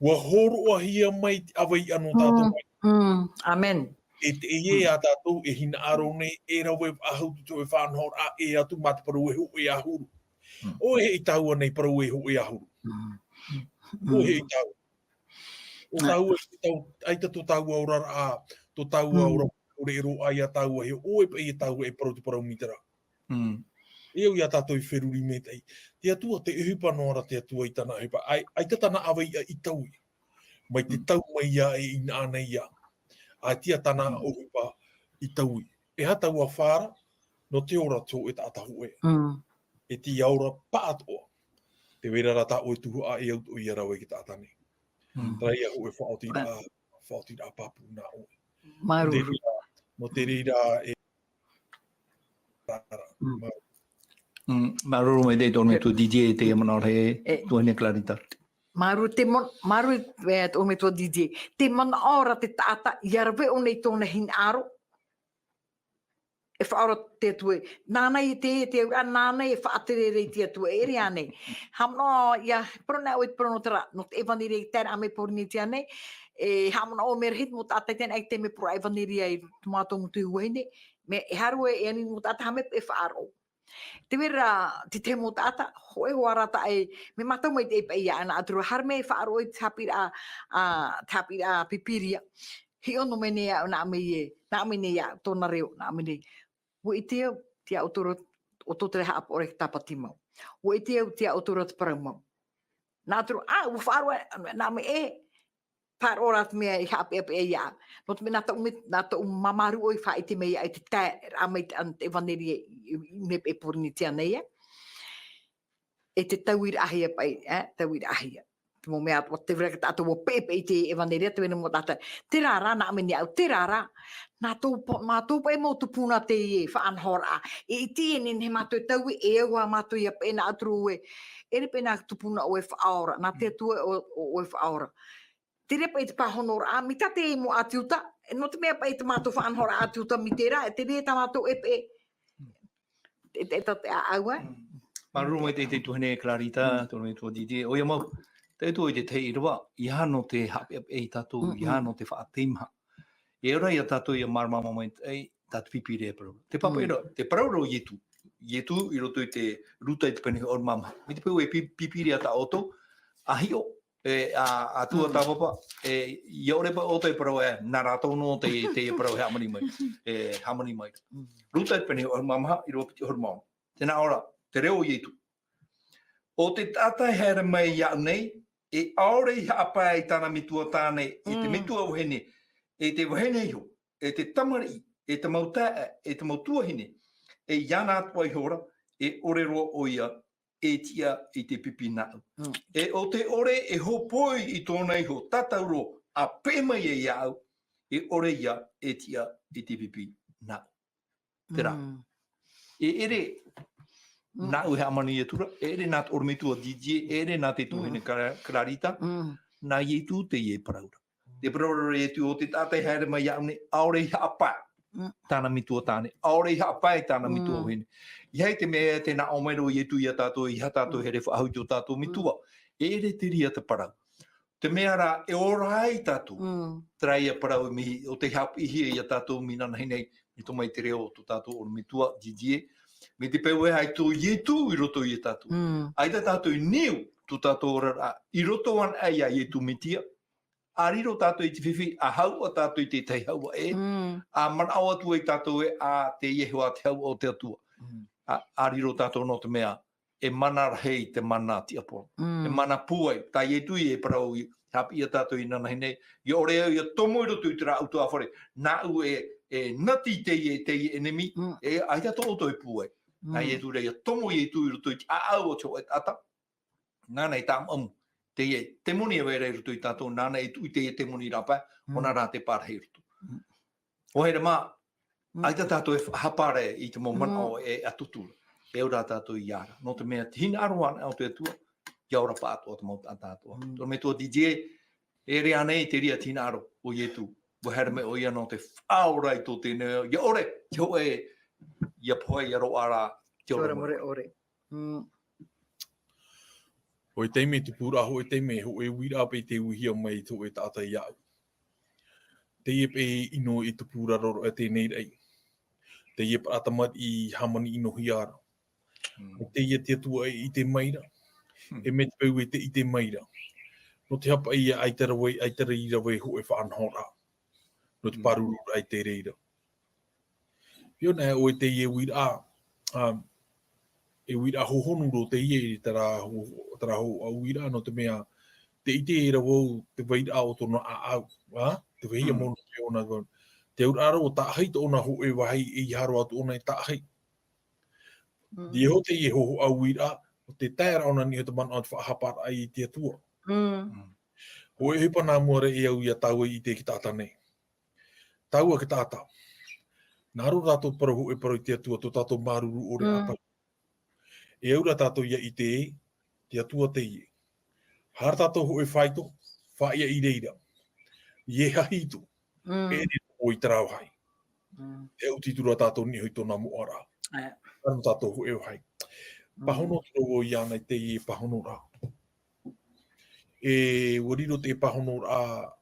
ʻUa hōroʻahia mai te ʻaveiʻa nō tātou Mm, mai. Mm, amen. E te, e ia Mm. a tātou, e hinaʻaro nei, e rave faʻahou te faʻanahoraʻa, e atu mā te parau e hōʻē ʻahuru. Mm. ʻOia hoʻi tāua nei parau e hōʻē ʻahuru. Mm. ʻOia hoʻi Mm. tāua. ʻO Nā. tāua, tō tāu-, ʻaita tō tāua oraraʻa, tō tāua Mm. ora, ʻore e roaʻa iā tāua, e ʻoe paʻi e tāua e parau te parau mai terā. Mm. E au iā tātou i feruri maitaʻi. Te Atua, te ʻohipa noa ra te Atua i tāna ʻohipa. ʻAi-, ʻaita tāna ʻaveiʻa i taui. Mai te Mm. tau mai iā e ʻinaʻana iā. ʻAita tāna Mm. ʻohipa i taui. E aha taua fā ra, nō te ora tō e taʻata hōʻē. Mm. E te ora pāʻatoʻa. Te vai ra tā ʻoe tuhaʻa e au atoʻa ia rave i te taʻata nei. Mm. Terā ia hōʻē faʻaotiraʻa, faʻaotiraʻa pāpū nā ʻoe. Māuruuru. Nō te reira, nō te reira e Mm. Māuruuru. Mm, māuruuru maitaʻi tō ʻoe metua Didier, te manaʻo ra e, e, tuahine Clarita. Māuruuru te mon-, māuruuru, e, tō ʻoe metua Didier. Te manaʻo ra te taʻata, ʻia rave ʻōna i tōna hinaʻaro. E faʻaora te Atua. Nāna i te, te auraʻa, nāna e faʻaterere i te Atua. E ʻere ānei. Haʻamanaʻo, ʻia, parau nei ʻoe, parau nō terā, nō te ʻevaneria i tae ra mai Pōrīnetia nei. E haʻamanaʻo ʻoe mea rahi mau taʻata i teie nei, ʻaita e mea parau ʻevaneria i tō mātou motu vahine. Mea e haere e ani mau taʻata haʻamau e faʻaroʻo. Te vai ra, te tahi mau taʻata, hōʻē hoʻi rā taʻa e, mea mātau mai te ʻaipaʻi iāna, ʻaita rā haere mai e faʻaroʻo i te haʻapiʻiraʻa, ā, te haʻapiʻiraʻa Pīpīria. Hiʻo noa mai nei aʻu, nā ʻō mai ē, nā ʻō mai nei aʻu, tōna reo, nā ʻō mai nei. ʻUa ʻite au, tiʻa ʻoutou ra, ʻoutou terā e haʻapaʻo ra i te tāpati mau. ʻUa ʻite au, tiʻa ʻoutou ra te parau mau. Nā ʻō atu rā, ā, ʻua faʻaroʻo, nā ʻō mai ē, faʻaroʻo ra te mea i haʻapeʻapeʻa iāʻu. Nō te mea nā tōʻu me-, nā tōʻu māmā rū ʻoe i faʻaʻite mai iāʻu i te taeraʻa mai te, te ʻevaneria i, i, i mea paʻi Pōrīnetia nei, ā. E te tauiraʻahia paʻi, ā, tauiraʻahia. Te mau mea, te vere ka tātou ua peʻepeʻe i te evanelia, te vere mau tātou. Terā rā, nā mea nei au, terā rā. Nā tō pa-, mā tō paʻi mau tupuna teie faʻanahoraʻa. E ʻite e nehenehe mātou e taui, e au ā mātou ia peʻe nā ʻauturu ē. E ʻere paʻi nā tupuna ʻoe faʻaora, nā te Atua ʻo, ʻo, ʻoe faʻaora. Te reira paʻi te pāhonoraʻa, mai tā te mau ʻāti Iuta, nō te mea paʻi te mātou faʻanahoraʻa ʻāti Iuta mai terā, e te reira tā mātou e peʻe. E, e, e, tā te ʻāʻau, ē? Māuruuru maitaʻi i te tuahine Clarita, Mm. tuahine Didier. ʻOia mau, te Atua i te tahi ʻīrava, ʻeiaha nō te haʻapeʻapeʻa ia tātou, Mm, ʻeiaha mm. nō te faʻateimaha. E ora ia tātou ia māramarama mai, e, tā te pipi ra e parau. Te pāpaʻi Mm. ra, te parau ra o Ietu. Ietu i roto i te Ruta i te pene hōʻē ʻahuru mā maha. Mai te peu e pi-, pipi ra tā ʻoutou, a hiʻo, e, a, a tua Mm. tāpapa, e, ʻia ʻore paʻi ʻoutou e parau ē, nā rātou noa te, te parau e hāmani mai, e, hāmani mai. Mm. Ruta i te pene hōʻē ʻahuru mā maha, ʻīrava piti ʻahuru mā ono. Tē nā ʻō ra, te reo o Ietu. ʻO te taʻata e haere mai iāʻu nei, e ʻaore i haʻapae i tāna metua tāne, e te Mm. metua vahine, e te vahine iho, e te tamariʻi, e te mau taeaʻe, e te mau tuahine, e iāna atoʻa iho ra, e ʻore roa ʻoia, e tiʻa i te pipi nāʻu. Mm. E ʻo te ʻore e hōpoi i tōna iho tātauro a peʻe mai ai iāʻu, e ʻore ia e tiʻa i te pipi nāʻu. Terā. Mm. E ʻere Mm. nāʻu e hāmani atu ra, e ʻere nā te ʻorometua Didier, e ʻere nā te tuahine Mm. Cla-, Clarita, Mm. nā Ietu teie e parau ra. Te parau ra o Ietu, ʻo te taʻata e haere mai iāʻu nei, ʻaore i haʻapae Mm. tāna metua tāne, ʻaore i haʻapae tāna metua Mm. vahine. ʻEiaha te mea tē nā ʻō mai ra o Ietu ia tātou, ʻeiaha tātou Mm. e haere faʻahou i tō tātou Mm. metua. E ʻere te reira te parau. Te mea rā, e ora ai tātou. Mm. Terā ia parau e mihi, ʻo tei haʻapiʻihia ia tātou mai nānahi nei, mai tō mai te reo o tō tātou ʻorometua, Didier. Mai te peu ē ʻaita ʻo Ietu i roto ia tātou. Mm. ʻAita tātou i niu tō tātou oraraʻa, i roto anaʻe ia Ietu Metia. A riro tātou i te fifi, a hauʻa tātou i te tahi hauʻa ē, Mm. a manaʻo atu ai tātou ē, a teie hoʻi te hauʻa o te Atua. Mm. A, a riro tātou nō te mea, e mana rahi te mana tiaporo. Mm. E mana pūai, tā Ietu e parau i, haʻapiʻi ia tātou i nānahi nei, ʻia ʻore au ʻia tomo i roto i terā ʻutuāfare, nāʻu e, e nati teie, teie ʻenemi, Mm. e ʻaita tō ʻoutou e pūai. Nā Mm. Ietu rā, ʻia tomo Ietu i roto i te ʻāʻau o te hōʻē taʻata, nāna e tāʻamu, teie temoni e vai ra i roto ia tātou, nāna e tuʻu i teie temoni rāpae, Mm. ʻōna rā te pārahi i roto. Mm. ʻO here mā, Mm. ʻaita tātou e fa-, haʻapae i te mau Mm. manaʻo e ʻatutu ra. E ora tātou ia ora. Nō te mea, te hinaʻaro anaʻe o te Atua, ʻia ora pāʻatoʻa te mau taʻata atoʻa. Mm. Tō ʻorometua Didier, e ʻere ānei te reira te hinaʻaro o Ietu. ʻUa haere mai ʻoia nō te faʻaora i tō teie nei, ʻia ʻore, te hōʻē, ʻia pohe, ʻia roaʻa rā, te ora mure ʻore. Mm. Hōʻē taime te pūraʻa, hōʻē taime, hōʻē uiraʻa paʻi tei uihia mai te hōʻē taʻata iāʻu. Teie paʻi ʻino i te pūraro ra teie nei raʻi. Teie paʻi tamariʻi i hāmani ʻinohia ra. Mm. Mai teie te Atua e ʻite mai ra. Mm. E mai te peu e te ʻite mai ra. Nō te aha paʻi ʻaita rave, ʻaita rave hōʻē faʻanahoraʻa. Nō te Mm. pāruru raʻa i te reira. Hiʻo anaʻe ʻoe teie uiraʻa, ā, e uiraʻa hohonu roa teie i terā ho-, terā ho-, ā, uiraʻa nō te mea, tē ʻite ra vau te vairaʻa o tōna ʻāʻau, ā, tē vāhi Mm. mau nō te ʻōna, te auraʻa ra ʻua taʻahi tōna hōʻē vāhi, ʻeiaha roa atu ʻōna e taʻahi. Mm. Tei iho teie hōhoʻa uiraʻa, ʻo te tae ra ʻōna i niʻa i te manaʻo te faʻahaparaʻa i te Atua. Mm. Mm. Hōʻē ʻohipa nā mua ra e au ʻia tāua i te tahi taʻata nei. Tāua e taʻata. Nā roto tātou parau hōʻē parau i te Atua, tō tātou māuruuru ʻore Mm. ʻāpara. E au ra tātou ʻia ʻite, te Atua teie. Hā ra tātou hōʻē faito, faʻaea i reira. ʻIa hahi atu, Mm. e riro ʻoe i terā vāhi. Mm. E ʻuti atu ra tātou i niʻa i tōna moʻaraʻa. ʻĒ. Nā roto tātou hōʻē vāhi. Mm. Pāhono atu ra vau iāna i teie pāhonoraʻa. E, ʻua riro te pāhonoraʻa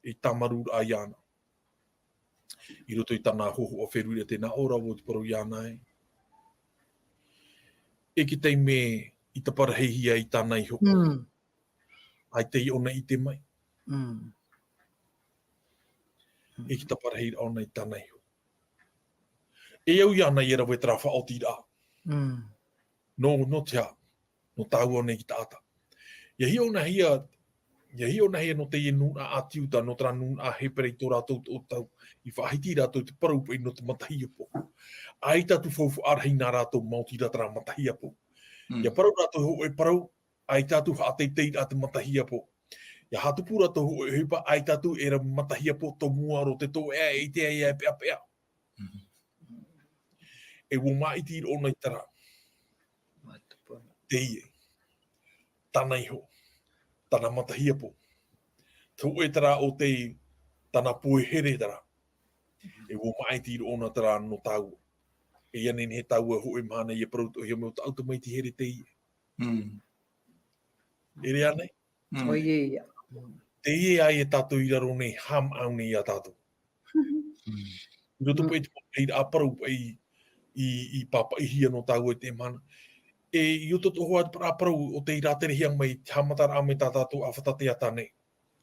i tāmarū raʻa iāna. I roto i tāna hōhoʻa feruriraʻa tē nā ʻō ra vau te parau iāna ē. E te taime i taparahihia ai tāna iho. Mm. ʻAita ʻōna i ʻite mai. Mm. E te taparahiraʻa ʻōna i tāna iho. E au iāna ʻia rave terā faʻaotiraʻa. Mm. Nō, nō te aha, nō tāua nei taʻata. ʻIa hiʻo nahia, ʻia hiʻo nahia nō teie nūnaʻa ʻāti Iuta, nō terā nūnaʻa Hepera i tō rātou toʻotau, i faʻahiti rātou te parau paʻi nō te matahiapo. ʻAita atu faufaʻa rahi nā rātou maoti rā terā matahiapo. Mm. ʻIa parau rātou hōʻē parau, ʻAita atu haʻateitei rā te matahiapo. ʻIa haʻatupu rātou hōʻē ʻohipa, ʻaita atu e rave matahiapo tōmua roa te tōʻea e ʻite ai e peʻapeʻa. E ua māʻiti roa ʻōna i terā. Teie. Tāna iho. Tāna matahiapo. Te hōʻē terā o te, tāna pohe here terā. E ua māʻiti roa ʻōna terā nō tāua. E ʻia nehenehe tāua hōʻē mahana ʻia parau atoʻa mai ʻo tāʻu tamaiti here teie. E rave nei? ʻOia ia. Teie ā ia tātou i raro nei, haʻamāʻau nei ia tātou. I roto paʻi i te mau reira ʻāparau paʻi i, i pāpaʻihia nō tāua i te mahana. E, i roto atoʻa hoʻi te parau ʻāparau o tei rāterehia mai, te haʻamataraʻa mai tā tātou ʻāfata teata nei.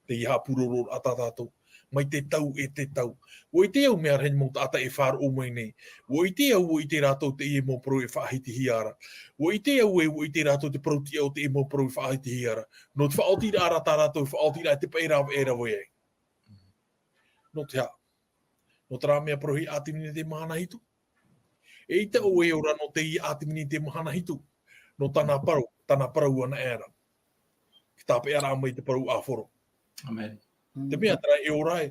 Teie haʻapūroro raʻa tā tātou. Mai te tau e te tau. ʻUa ʻite au mea rahi mau taʻata e faʻaroʻo mai nei. ʻUa ʻite au, ʻua ʻite rātou teie mau parau e faʻahitihia ra. ʻUa ʻite au ē, ʻua ʻite rātou te parau tiʻa o teie mau parau e faʻahitihia ra. Nō te faʻaotiraʻa rā tā rātou, faʻaotiraʻa te pae rave e rave ai. Nō te aha? Nō terā mea parauhia ʻāti nei te mahana hitu. E ʻaita ʻoe e ora nō teie ʻāti nei te mahana hitu. Nō tāna parau, tāna parau anaʻe ra. Te tāpeʻaraʻa mai te parau ʻāfaro. Amen. Te mea terā e ora ai,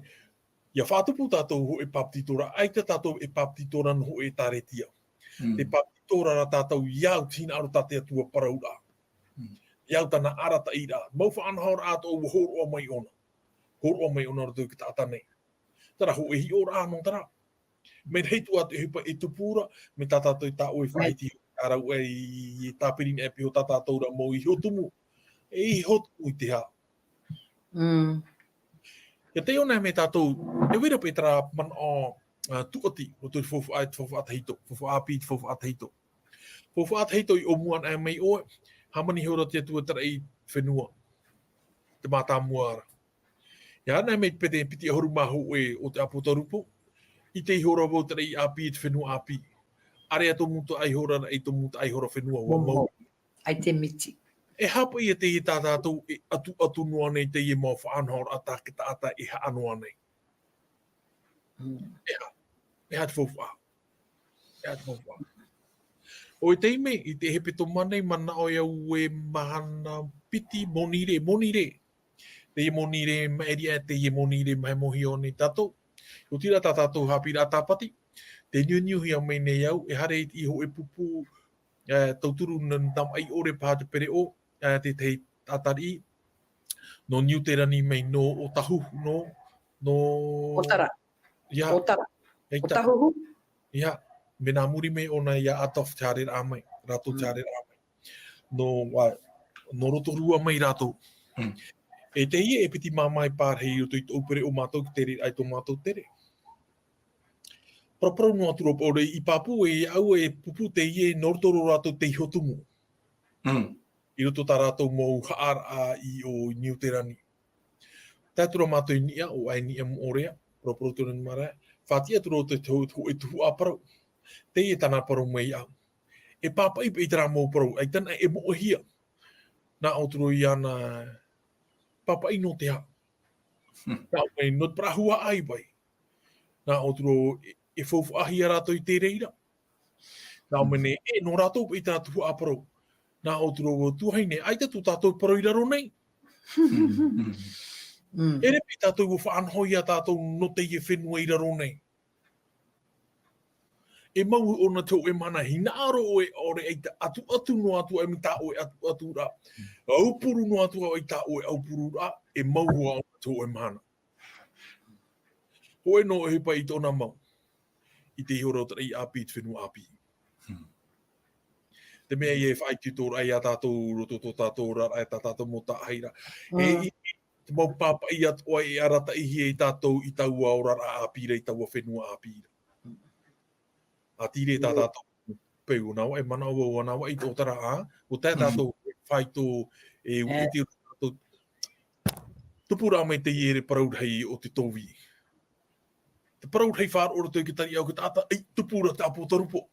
ʻia faʻatupu tātou hōʻē bāpetizoraʻa, ʻaita tātou e bāpetizoraʻa nō hōʻē ʻētāretia. Te bāpetizoraʻa rā tātou ʻia au te hinaʻaro tā te Atua parauraʻa. ʻIa au tāna arataʻiraʻa. Mau faʻanahoraʻa atoʻa ʻua hōroʻa mai ʻōna. Hōroʻa mai ʻōna roto i te taʻata nei. Terā hōʻē hiʻoraʻa nō terā. Mea rahi atu ā te ʻohipa e tupu ra, mai tā tātou i tā ʻoe faʻahiti, ā rāua i, i tāpiri nei e piha tā tātou ra mau iho tumu. E iho tumu i te aha? ʻIa taiʻo na mai tātou, e vai ra paʻi terā manaʻo, ā, tūʻati, roto i te faufaʻa, te faufaʻa tahito, faufaʻa ʻāpī, te faufaʻa tahito. Faufaʻa tahito i ʻōmua anaʻe mai ʻoe, hāmani ihora te Atua i te raʻi fenua. Te mātāmua ra. ʻIa anaʻe mai te pene piti ʻahuru mā hōʻē o te ʻĀpōtarupo, ʻite ihora vau te raʻi ʻāpī e te fenua ʻāpī. ʻAreʻa tō mūtaʻa ihora raʻi, tō mūtaʻa ihora fenua, ʻua mau. ʻAi te miti. E aha paʻi ia teie tā tātou e ʻatuʻatu noa nei teie mau faʻanahoraʻa tā te taʻata e haʻa noa nei. E aha, e aha te faufaʻa? E aha te faufaʻa? ʻO te taime, i te hepetoma nei, manaʻo au e mahana piti, monirē, monirē. Teie monirē, maʻiri aʻe teie monirē, mahi mohio nei tātou. ʻOtirā tā tātou haʻapiʻiraʻa Tāpati, tē niuniuhia mai nei au, e haere i te hōʻē pupu, ā, tauturu nō, nō te maʻi ʻore paha te pereʻoʻo, ā, te tahi taʻata riʻi, nō Niuterani mai nō Ōtahuhu, nō, nō Ōtara. ʻIa. Ōtara. ʻAita. Ōtahuhu? ʻIa. Mea nā muri mai ʻōna ia Adolf te haereraʻa mai, rātou te haereraʻa mai. Nō, ā, nō Rotorua mai rātou. E teie e piti māmā e pārahi i roto i tōʻu pereʻoʻo mātou ki te reira i tō mātou tere. Paraparau noa atu ra paʻi ʻoe i pāpū e au e pupu teie nō roto roa rātou te iho tumu. I roto tā rātou mau haʻaraʻa i ʻō Niuterani. Tae atu ra mātou i niʻa, ʻo ʻae niʻa moʻorea, paraparau atu ra marae, faʻatiʻa atu ra te, te, te, te tuhaʻa parau. Teie tāna parau mai au. E pāpaʻi paʻi terā mau parau, ʻaita na e moʻehia. Nā ʻō atu ra iāna, pāpaʻi nō te aha? Nā ʻō mai, nō te parau huaʻai paʻi. Nā ʻō atu ra e, e faufaʻahia rātou i te reira. Nā ʻō mai nei, e, nō rātou paʻi terā tuhaʻa parau. Nā ʻō atu ra vau, tuahine, ʻaita tō tātou parau i raro nei. ʻEre paʻi tātou ʻua faʻanaho ia tātou nō teie fenua i raro nei. E mau ʻōna te hōʻē mahana, hinaʻaro ʻoe, ʻaore ʻaita ʻatuʻatu noa atu ai mai tā ʻoe ʻatuʻaturaʻa. Aupuru noa atu ai tā ʻoe aupururaʻa, e mau hoʻi ʻōna te hōʻē mahana. Hōʻē noa ʻohipa i tōna mau. I te ihora o te raʻi ʻāpī, te fenua ʻāpī. Te mea ia e faʻaitoitoraʻa ia tātou, roto tō tātou oraraʻa, e tā tātou mau taʻahiraʻa. E, i, i, te mau pāpaʻi atoʻa e arataʻihia e tātou i taua oraraʻa ʻāpī ra, i taua fenua ʻāpī ra. ʻA tīrē tā tātou peu, ʻo nā vaʻe manaʻo vau, ʻo nā vaʻe i tō ʻōtara, ʻo tae tātou faito e uʻiti tātou. Tupu rā mai teie parau rahi o te tōvī. Te parau rahi faʻaroʻo roto i te tariʻa o te taʻata, ei, tupu ra te ʻāpōtarupo.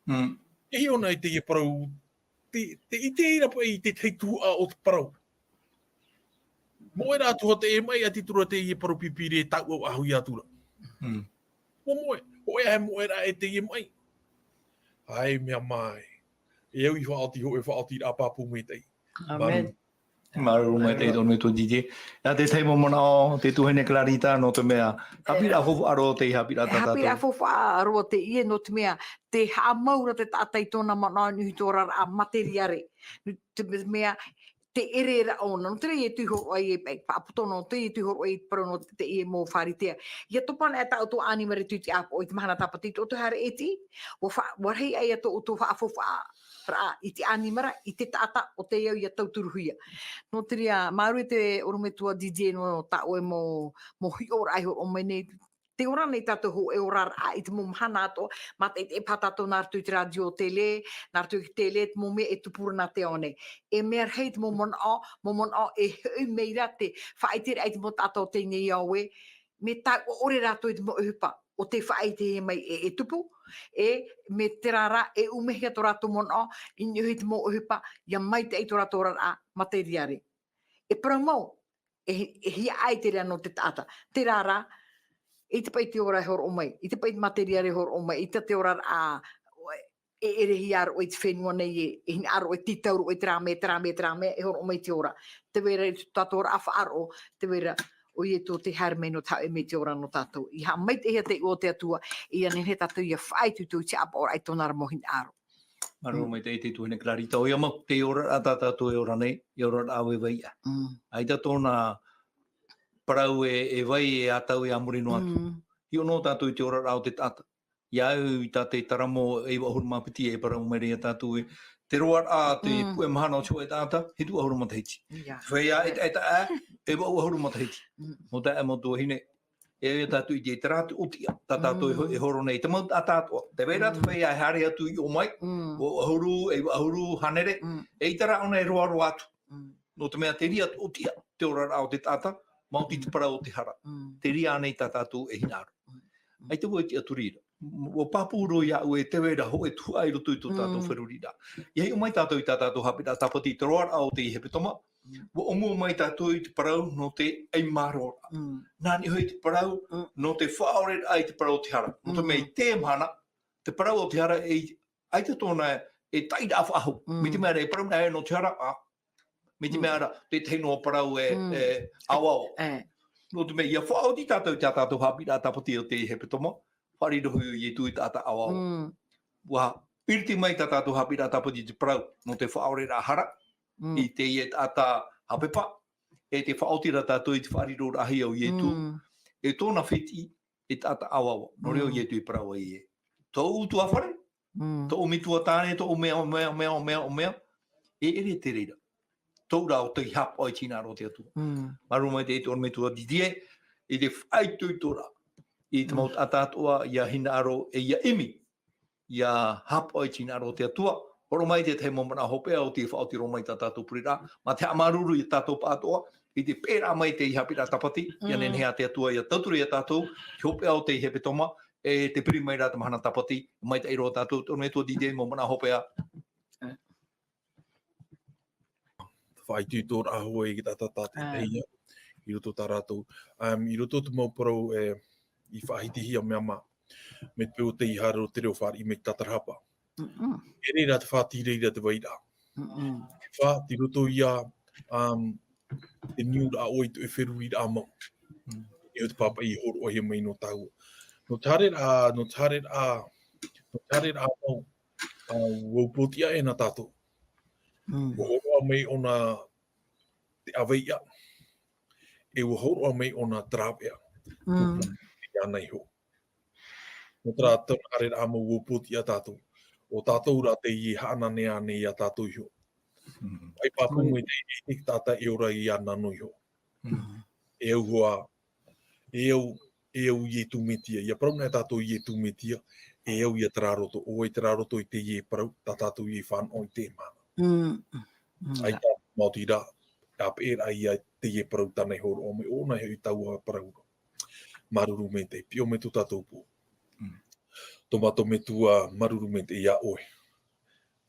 E hiʻo na i teie parau, te, te ʻite ra paʻi i te tahi tuhaʻa o te parau. Moʻe rā atu hoʻi te e maʻi, ʻati atu ra teie parau pipiri e taʻu au ʻahu ia atu ra. Moʻe, moʻe, hōʻē ā e moʻe rā e teie maʻi. ʻAe, mea mai. E au i faʻaoti, hōʻē faʻaotiraʻa pāpū maitaʻi. Amen. Māuruuru maitaʻi tō ʻoe metua Didier. Nā te tahi mau manaʻo, te tuahine Clarita, nō te mea, haʻapiʻiraʻa faufaʻa roa teie, haʻapiʻiraʻa tātou. Haʻapiʻiraʻa faufaʻa roa teie, nō te mea, tē haʻamau ra te taʻata i tōna manaʻo i niʻa i te oraraʻa materiare. Nō te mea, te ʻere ra ʻōna. Nō te reira ʻia tui hōroʻa ai e paʻi, faʻapoto noa, ʻia tui hōroʻa i te parau nō te, teie mau Pharisea. ʻIa topa anaʻe tā ʻoutou ʻanimara i te ʻāpoʻo i te mahana Tāpati, tō ʻoutou haere e tiʻi, ʻua fa-, ʻua rahi aʻe ia tō ʻoutou faʻafaufaa ra i te ʻanimara, i te taʻata, ʻo tei au ʻia tauturuhia. Nō te reira, māuruuru e te ʻorometua Didier nō tā ʻoe mau, mau hiʻoraʻa i hōroʻa mai nei, tē ora nei tātou hōʻē oraraʻa i te mau mahana atoʻa, mātaʻitaʻi paha tātou nā roto i te rātio, tele, nā roto i te tele, te mau mea e tupu ra nā te ao nei. E mea rahi te mau manaʻo, mau manaʻo e hoʻi mai ra te faʻaʻiteraʻa i te mau taʻata o teie nei ao ē, mea taʻa ʻore rātou i te mau ʻohipa, ʻo tē faʻaʻitehia mai e, e tupu, e mea terā rā, e ʻumehia tō rātou manaʻo, i niʻa i te mau ʻohipa, ʻia maitaʻi tō rātou oraraʻa materiare. E parau mau, e, e hiaʻai te reira nō te taʻata. Terā rā, ʻeita paʻi te ora e hōroʻa mai, ʻeita paʻi te materiare e hōroʻa mai, ʻeita te oraraʻa, e, e ʻerehia roa i te fenua nei, e, e hinaʻaro e tītau roa i terā mea, terā mea, terā mea, e hōroʻa mai te ora. Tē vai ra i tō tātou oraraʻa faʻaroʻo, tē vai ra, ʻo Ietu tē haere mai nō te haʻavē mai te ora nō tātou. ʻIa haʻamaitaʻihia te iʻoa o te Atua, ʻia nehenehe tātou ʻia faʻaitoito i te ʻāpoʻoraʻa i tōna ra mau hinaʻaro. Māuruuru maitaʻi te tuahine Clarita, ʻoia mau, te oraraʻa tā tātou e ora nei, e oraraʻa vaivaiʻa. ʻAita tōna parau e, e vai e ʻatau e a muri noa atu. Hiʻo noa tātou i te oraraʻa o te taʻata. ʻIa au i tā te Taramo e iva ʻahuru mā piti e parau mai ra ia tātou ē, te roaraʻa, te puʻe mahana o te hōʻē taʻata, hitu ʻahuru matahiti. Te feiā ʻetaʻeta, e vaʻu ʻahuru matahiti. Nō taeaʻe mau tuahine, e au ia tātou i te, terā te ʻōtiʻa, tā tātou e ho-, e horo nei, te mau taʻata atoʻa. Tē vai ra te feiā e haere atu i ʻō mai, vaʻu ʻahuru, e iva ʻahuru, hānere, ʻeita rā ʻōna e roaroa atu. Nō te mea te reira te ʻōtiʻa, te oraraʻa o te taʻata, maoti te parau o te hara. Te reira ānei tā tātou e hinaʻaro. ʻAita vau e tiʻaturi ra. ʻUa pāpū roa iāʻu e tē vai ra hōʻē tuhaʻa i roto i tō tātou feruriraʻa. ʻIa hiʻo mai tātou i tā tātou haʻapiʻiraʻa tāpati i te roaraʻa o te hepetoma, ʻua ʻōmua mai tātou i te parau nō te ʻaimaroraʻa. Nā niʻa hoʻi te parau nō te faʻaʻoreraʻa i te parau o te hara. Nō te mea i teie mahana, te parau o te hara e, ʻaita tōna e taʻiraʻa faʻahou. Mai te mea ra e parau nā ʻoe nō te hara, ā, mai te mea ra, tētahi noa parau e, e, ʻaoʻao. Nō te mea, ʻia faʻaoti tātou i tā tātou haʻapiʻiraʻa tāpati o te hepetoma, fāriʻi roa hoʻi ʻo Ietu i te taʻata ʻaoʻao. ʻUa piriti mai tā tātou haʻapiʻiraʻa tāpati i te parau nō te faʻaʻoreraʻa hara, i teie taʻata haʻapepa, e tē faʻaoti ra tātou i te faʻariroraʻahia o Ietu, e tōna fētiʻi, e taʻata ʻaoʻao. Nō reira ʻo Ietu i parau ai ē, tōʻu ʻutuāfare, tōʻu metua tāne, tōʻu mea, mea, mea, mea, mea, e ʻere te reira. Tōʻu rā ʻo tei haʻapaʻo i te hinaʻaro o te Atua. Māuruuru maitaʻi tō ʻoe metua Didier, i te faʻaitoitoraʻa i te mau taʻata atoʻa, ʻia hinaʻaro, e ʻia ʻimi, ʻia haʻapaʻo i te hinaʻaro o te Atua. Hōroʻa mai te tahi mau manaʻo hopeʻa ʻo tē faʻaoti roa mai tā tātou pureraʻa. Mā te haʻamāuruuru ia tātou pāʻatoʻa, i te peʻeraʻa mai i te haʻapiʻiraʻa tāpati, ʻia nehenehe ā te Atua ʻia tauturu ia tātou, te hopeʻa o te hepetoma, e te piri mai ra te mahana tāpati, maitaʻi roa tātou, tō ʻoe metua Didier, mau manaʻo hopeʻa. Faʻaitoitoraʻa hoʻi i te taʻata tātaʻitahi, i roto tā rātou. Um, i roto te mau parau, e, i faʻahitihia mea mā, mai te peu tei haere roa te reo fāriʻi mai te tātarahapa. E reira te fā, tei reira te vairaʻa. Fā, tei roto ia, um, te niuraʻa ʻoe i te feruriraʻa mau. I te pāpaʻi i hōroʻahia mai nō tāua. Nō te haereraʻa, nō te haereraʻa, nō te haereraʻa mau, ā, ʻua upoʻotiʻa e nā tātou. ʻUa hōroʻa mai ʻōna te ʻāveiʻa, e ʻua hōroʻa mai ʻōna te rāveʻa. Tōna iho. Nō terā, tōna haereraʻa mau ʻua upoʻotiʻa tātou. ʻO tātou rā teie e haʻananea nei ia tātou iho. ʻAi pāpū mai te, te taʻata e ora iāna noa iho. E au hoʻi, e au, e au Ietu Metia. ʻIa parau nei tātou Ietu Metia, e au ia terā roto, ʻo vai terā roto i teie parau, tā tātou i fānaʻo i teie mahana. ʻAita, maoti rā, ʻa peʻeraʻa ia teie parau tāna i hōroʻa mai, ʻōna hoʻi taua parau. Māuruuru maitaʻi, piʻo mai tō tātou pō. Tō mātou Metua, māuruuru maitaʻi iā ʻoe.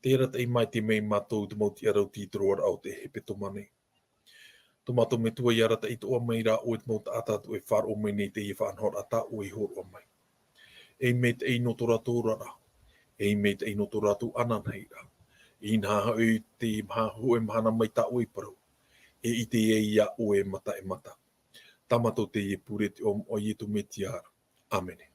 Tē arataʻi maitaʻi mai mātou te mau tiʻaraʻa i te roaraʻa o te hepetoma nei. Tō mātou Metua, ʻia arataʻi atoʻa mai rā ʻoe i te mau taʻata atoʻa e faʻaroʻo mai nei i teie faʻanahoraʻa tā ʻoe i hōroʻa mai. E maitaʻi nō tō rātou oraraʻa, e maitaʻi nō tō rātou ananahi ra, Inaha hoʻi te maha, hōʻē mahana mai tā ʻoe i parau, e ʻite ai iā ʻoe e mata e mata. Tāmata tō teie pure i te iʻoa o Iesu Mesia ra. ʻĀmene.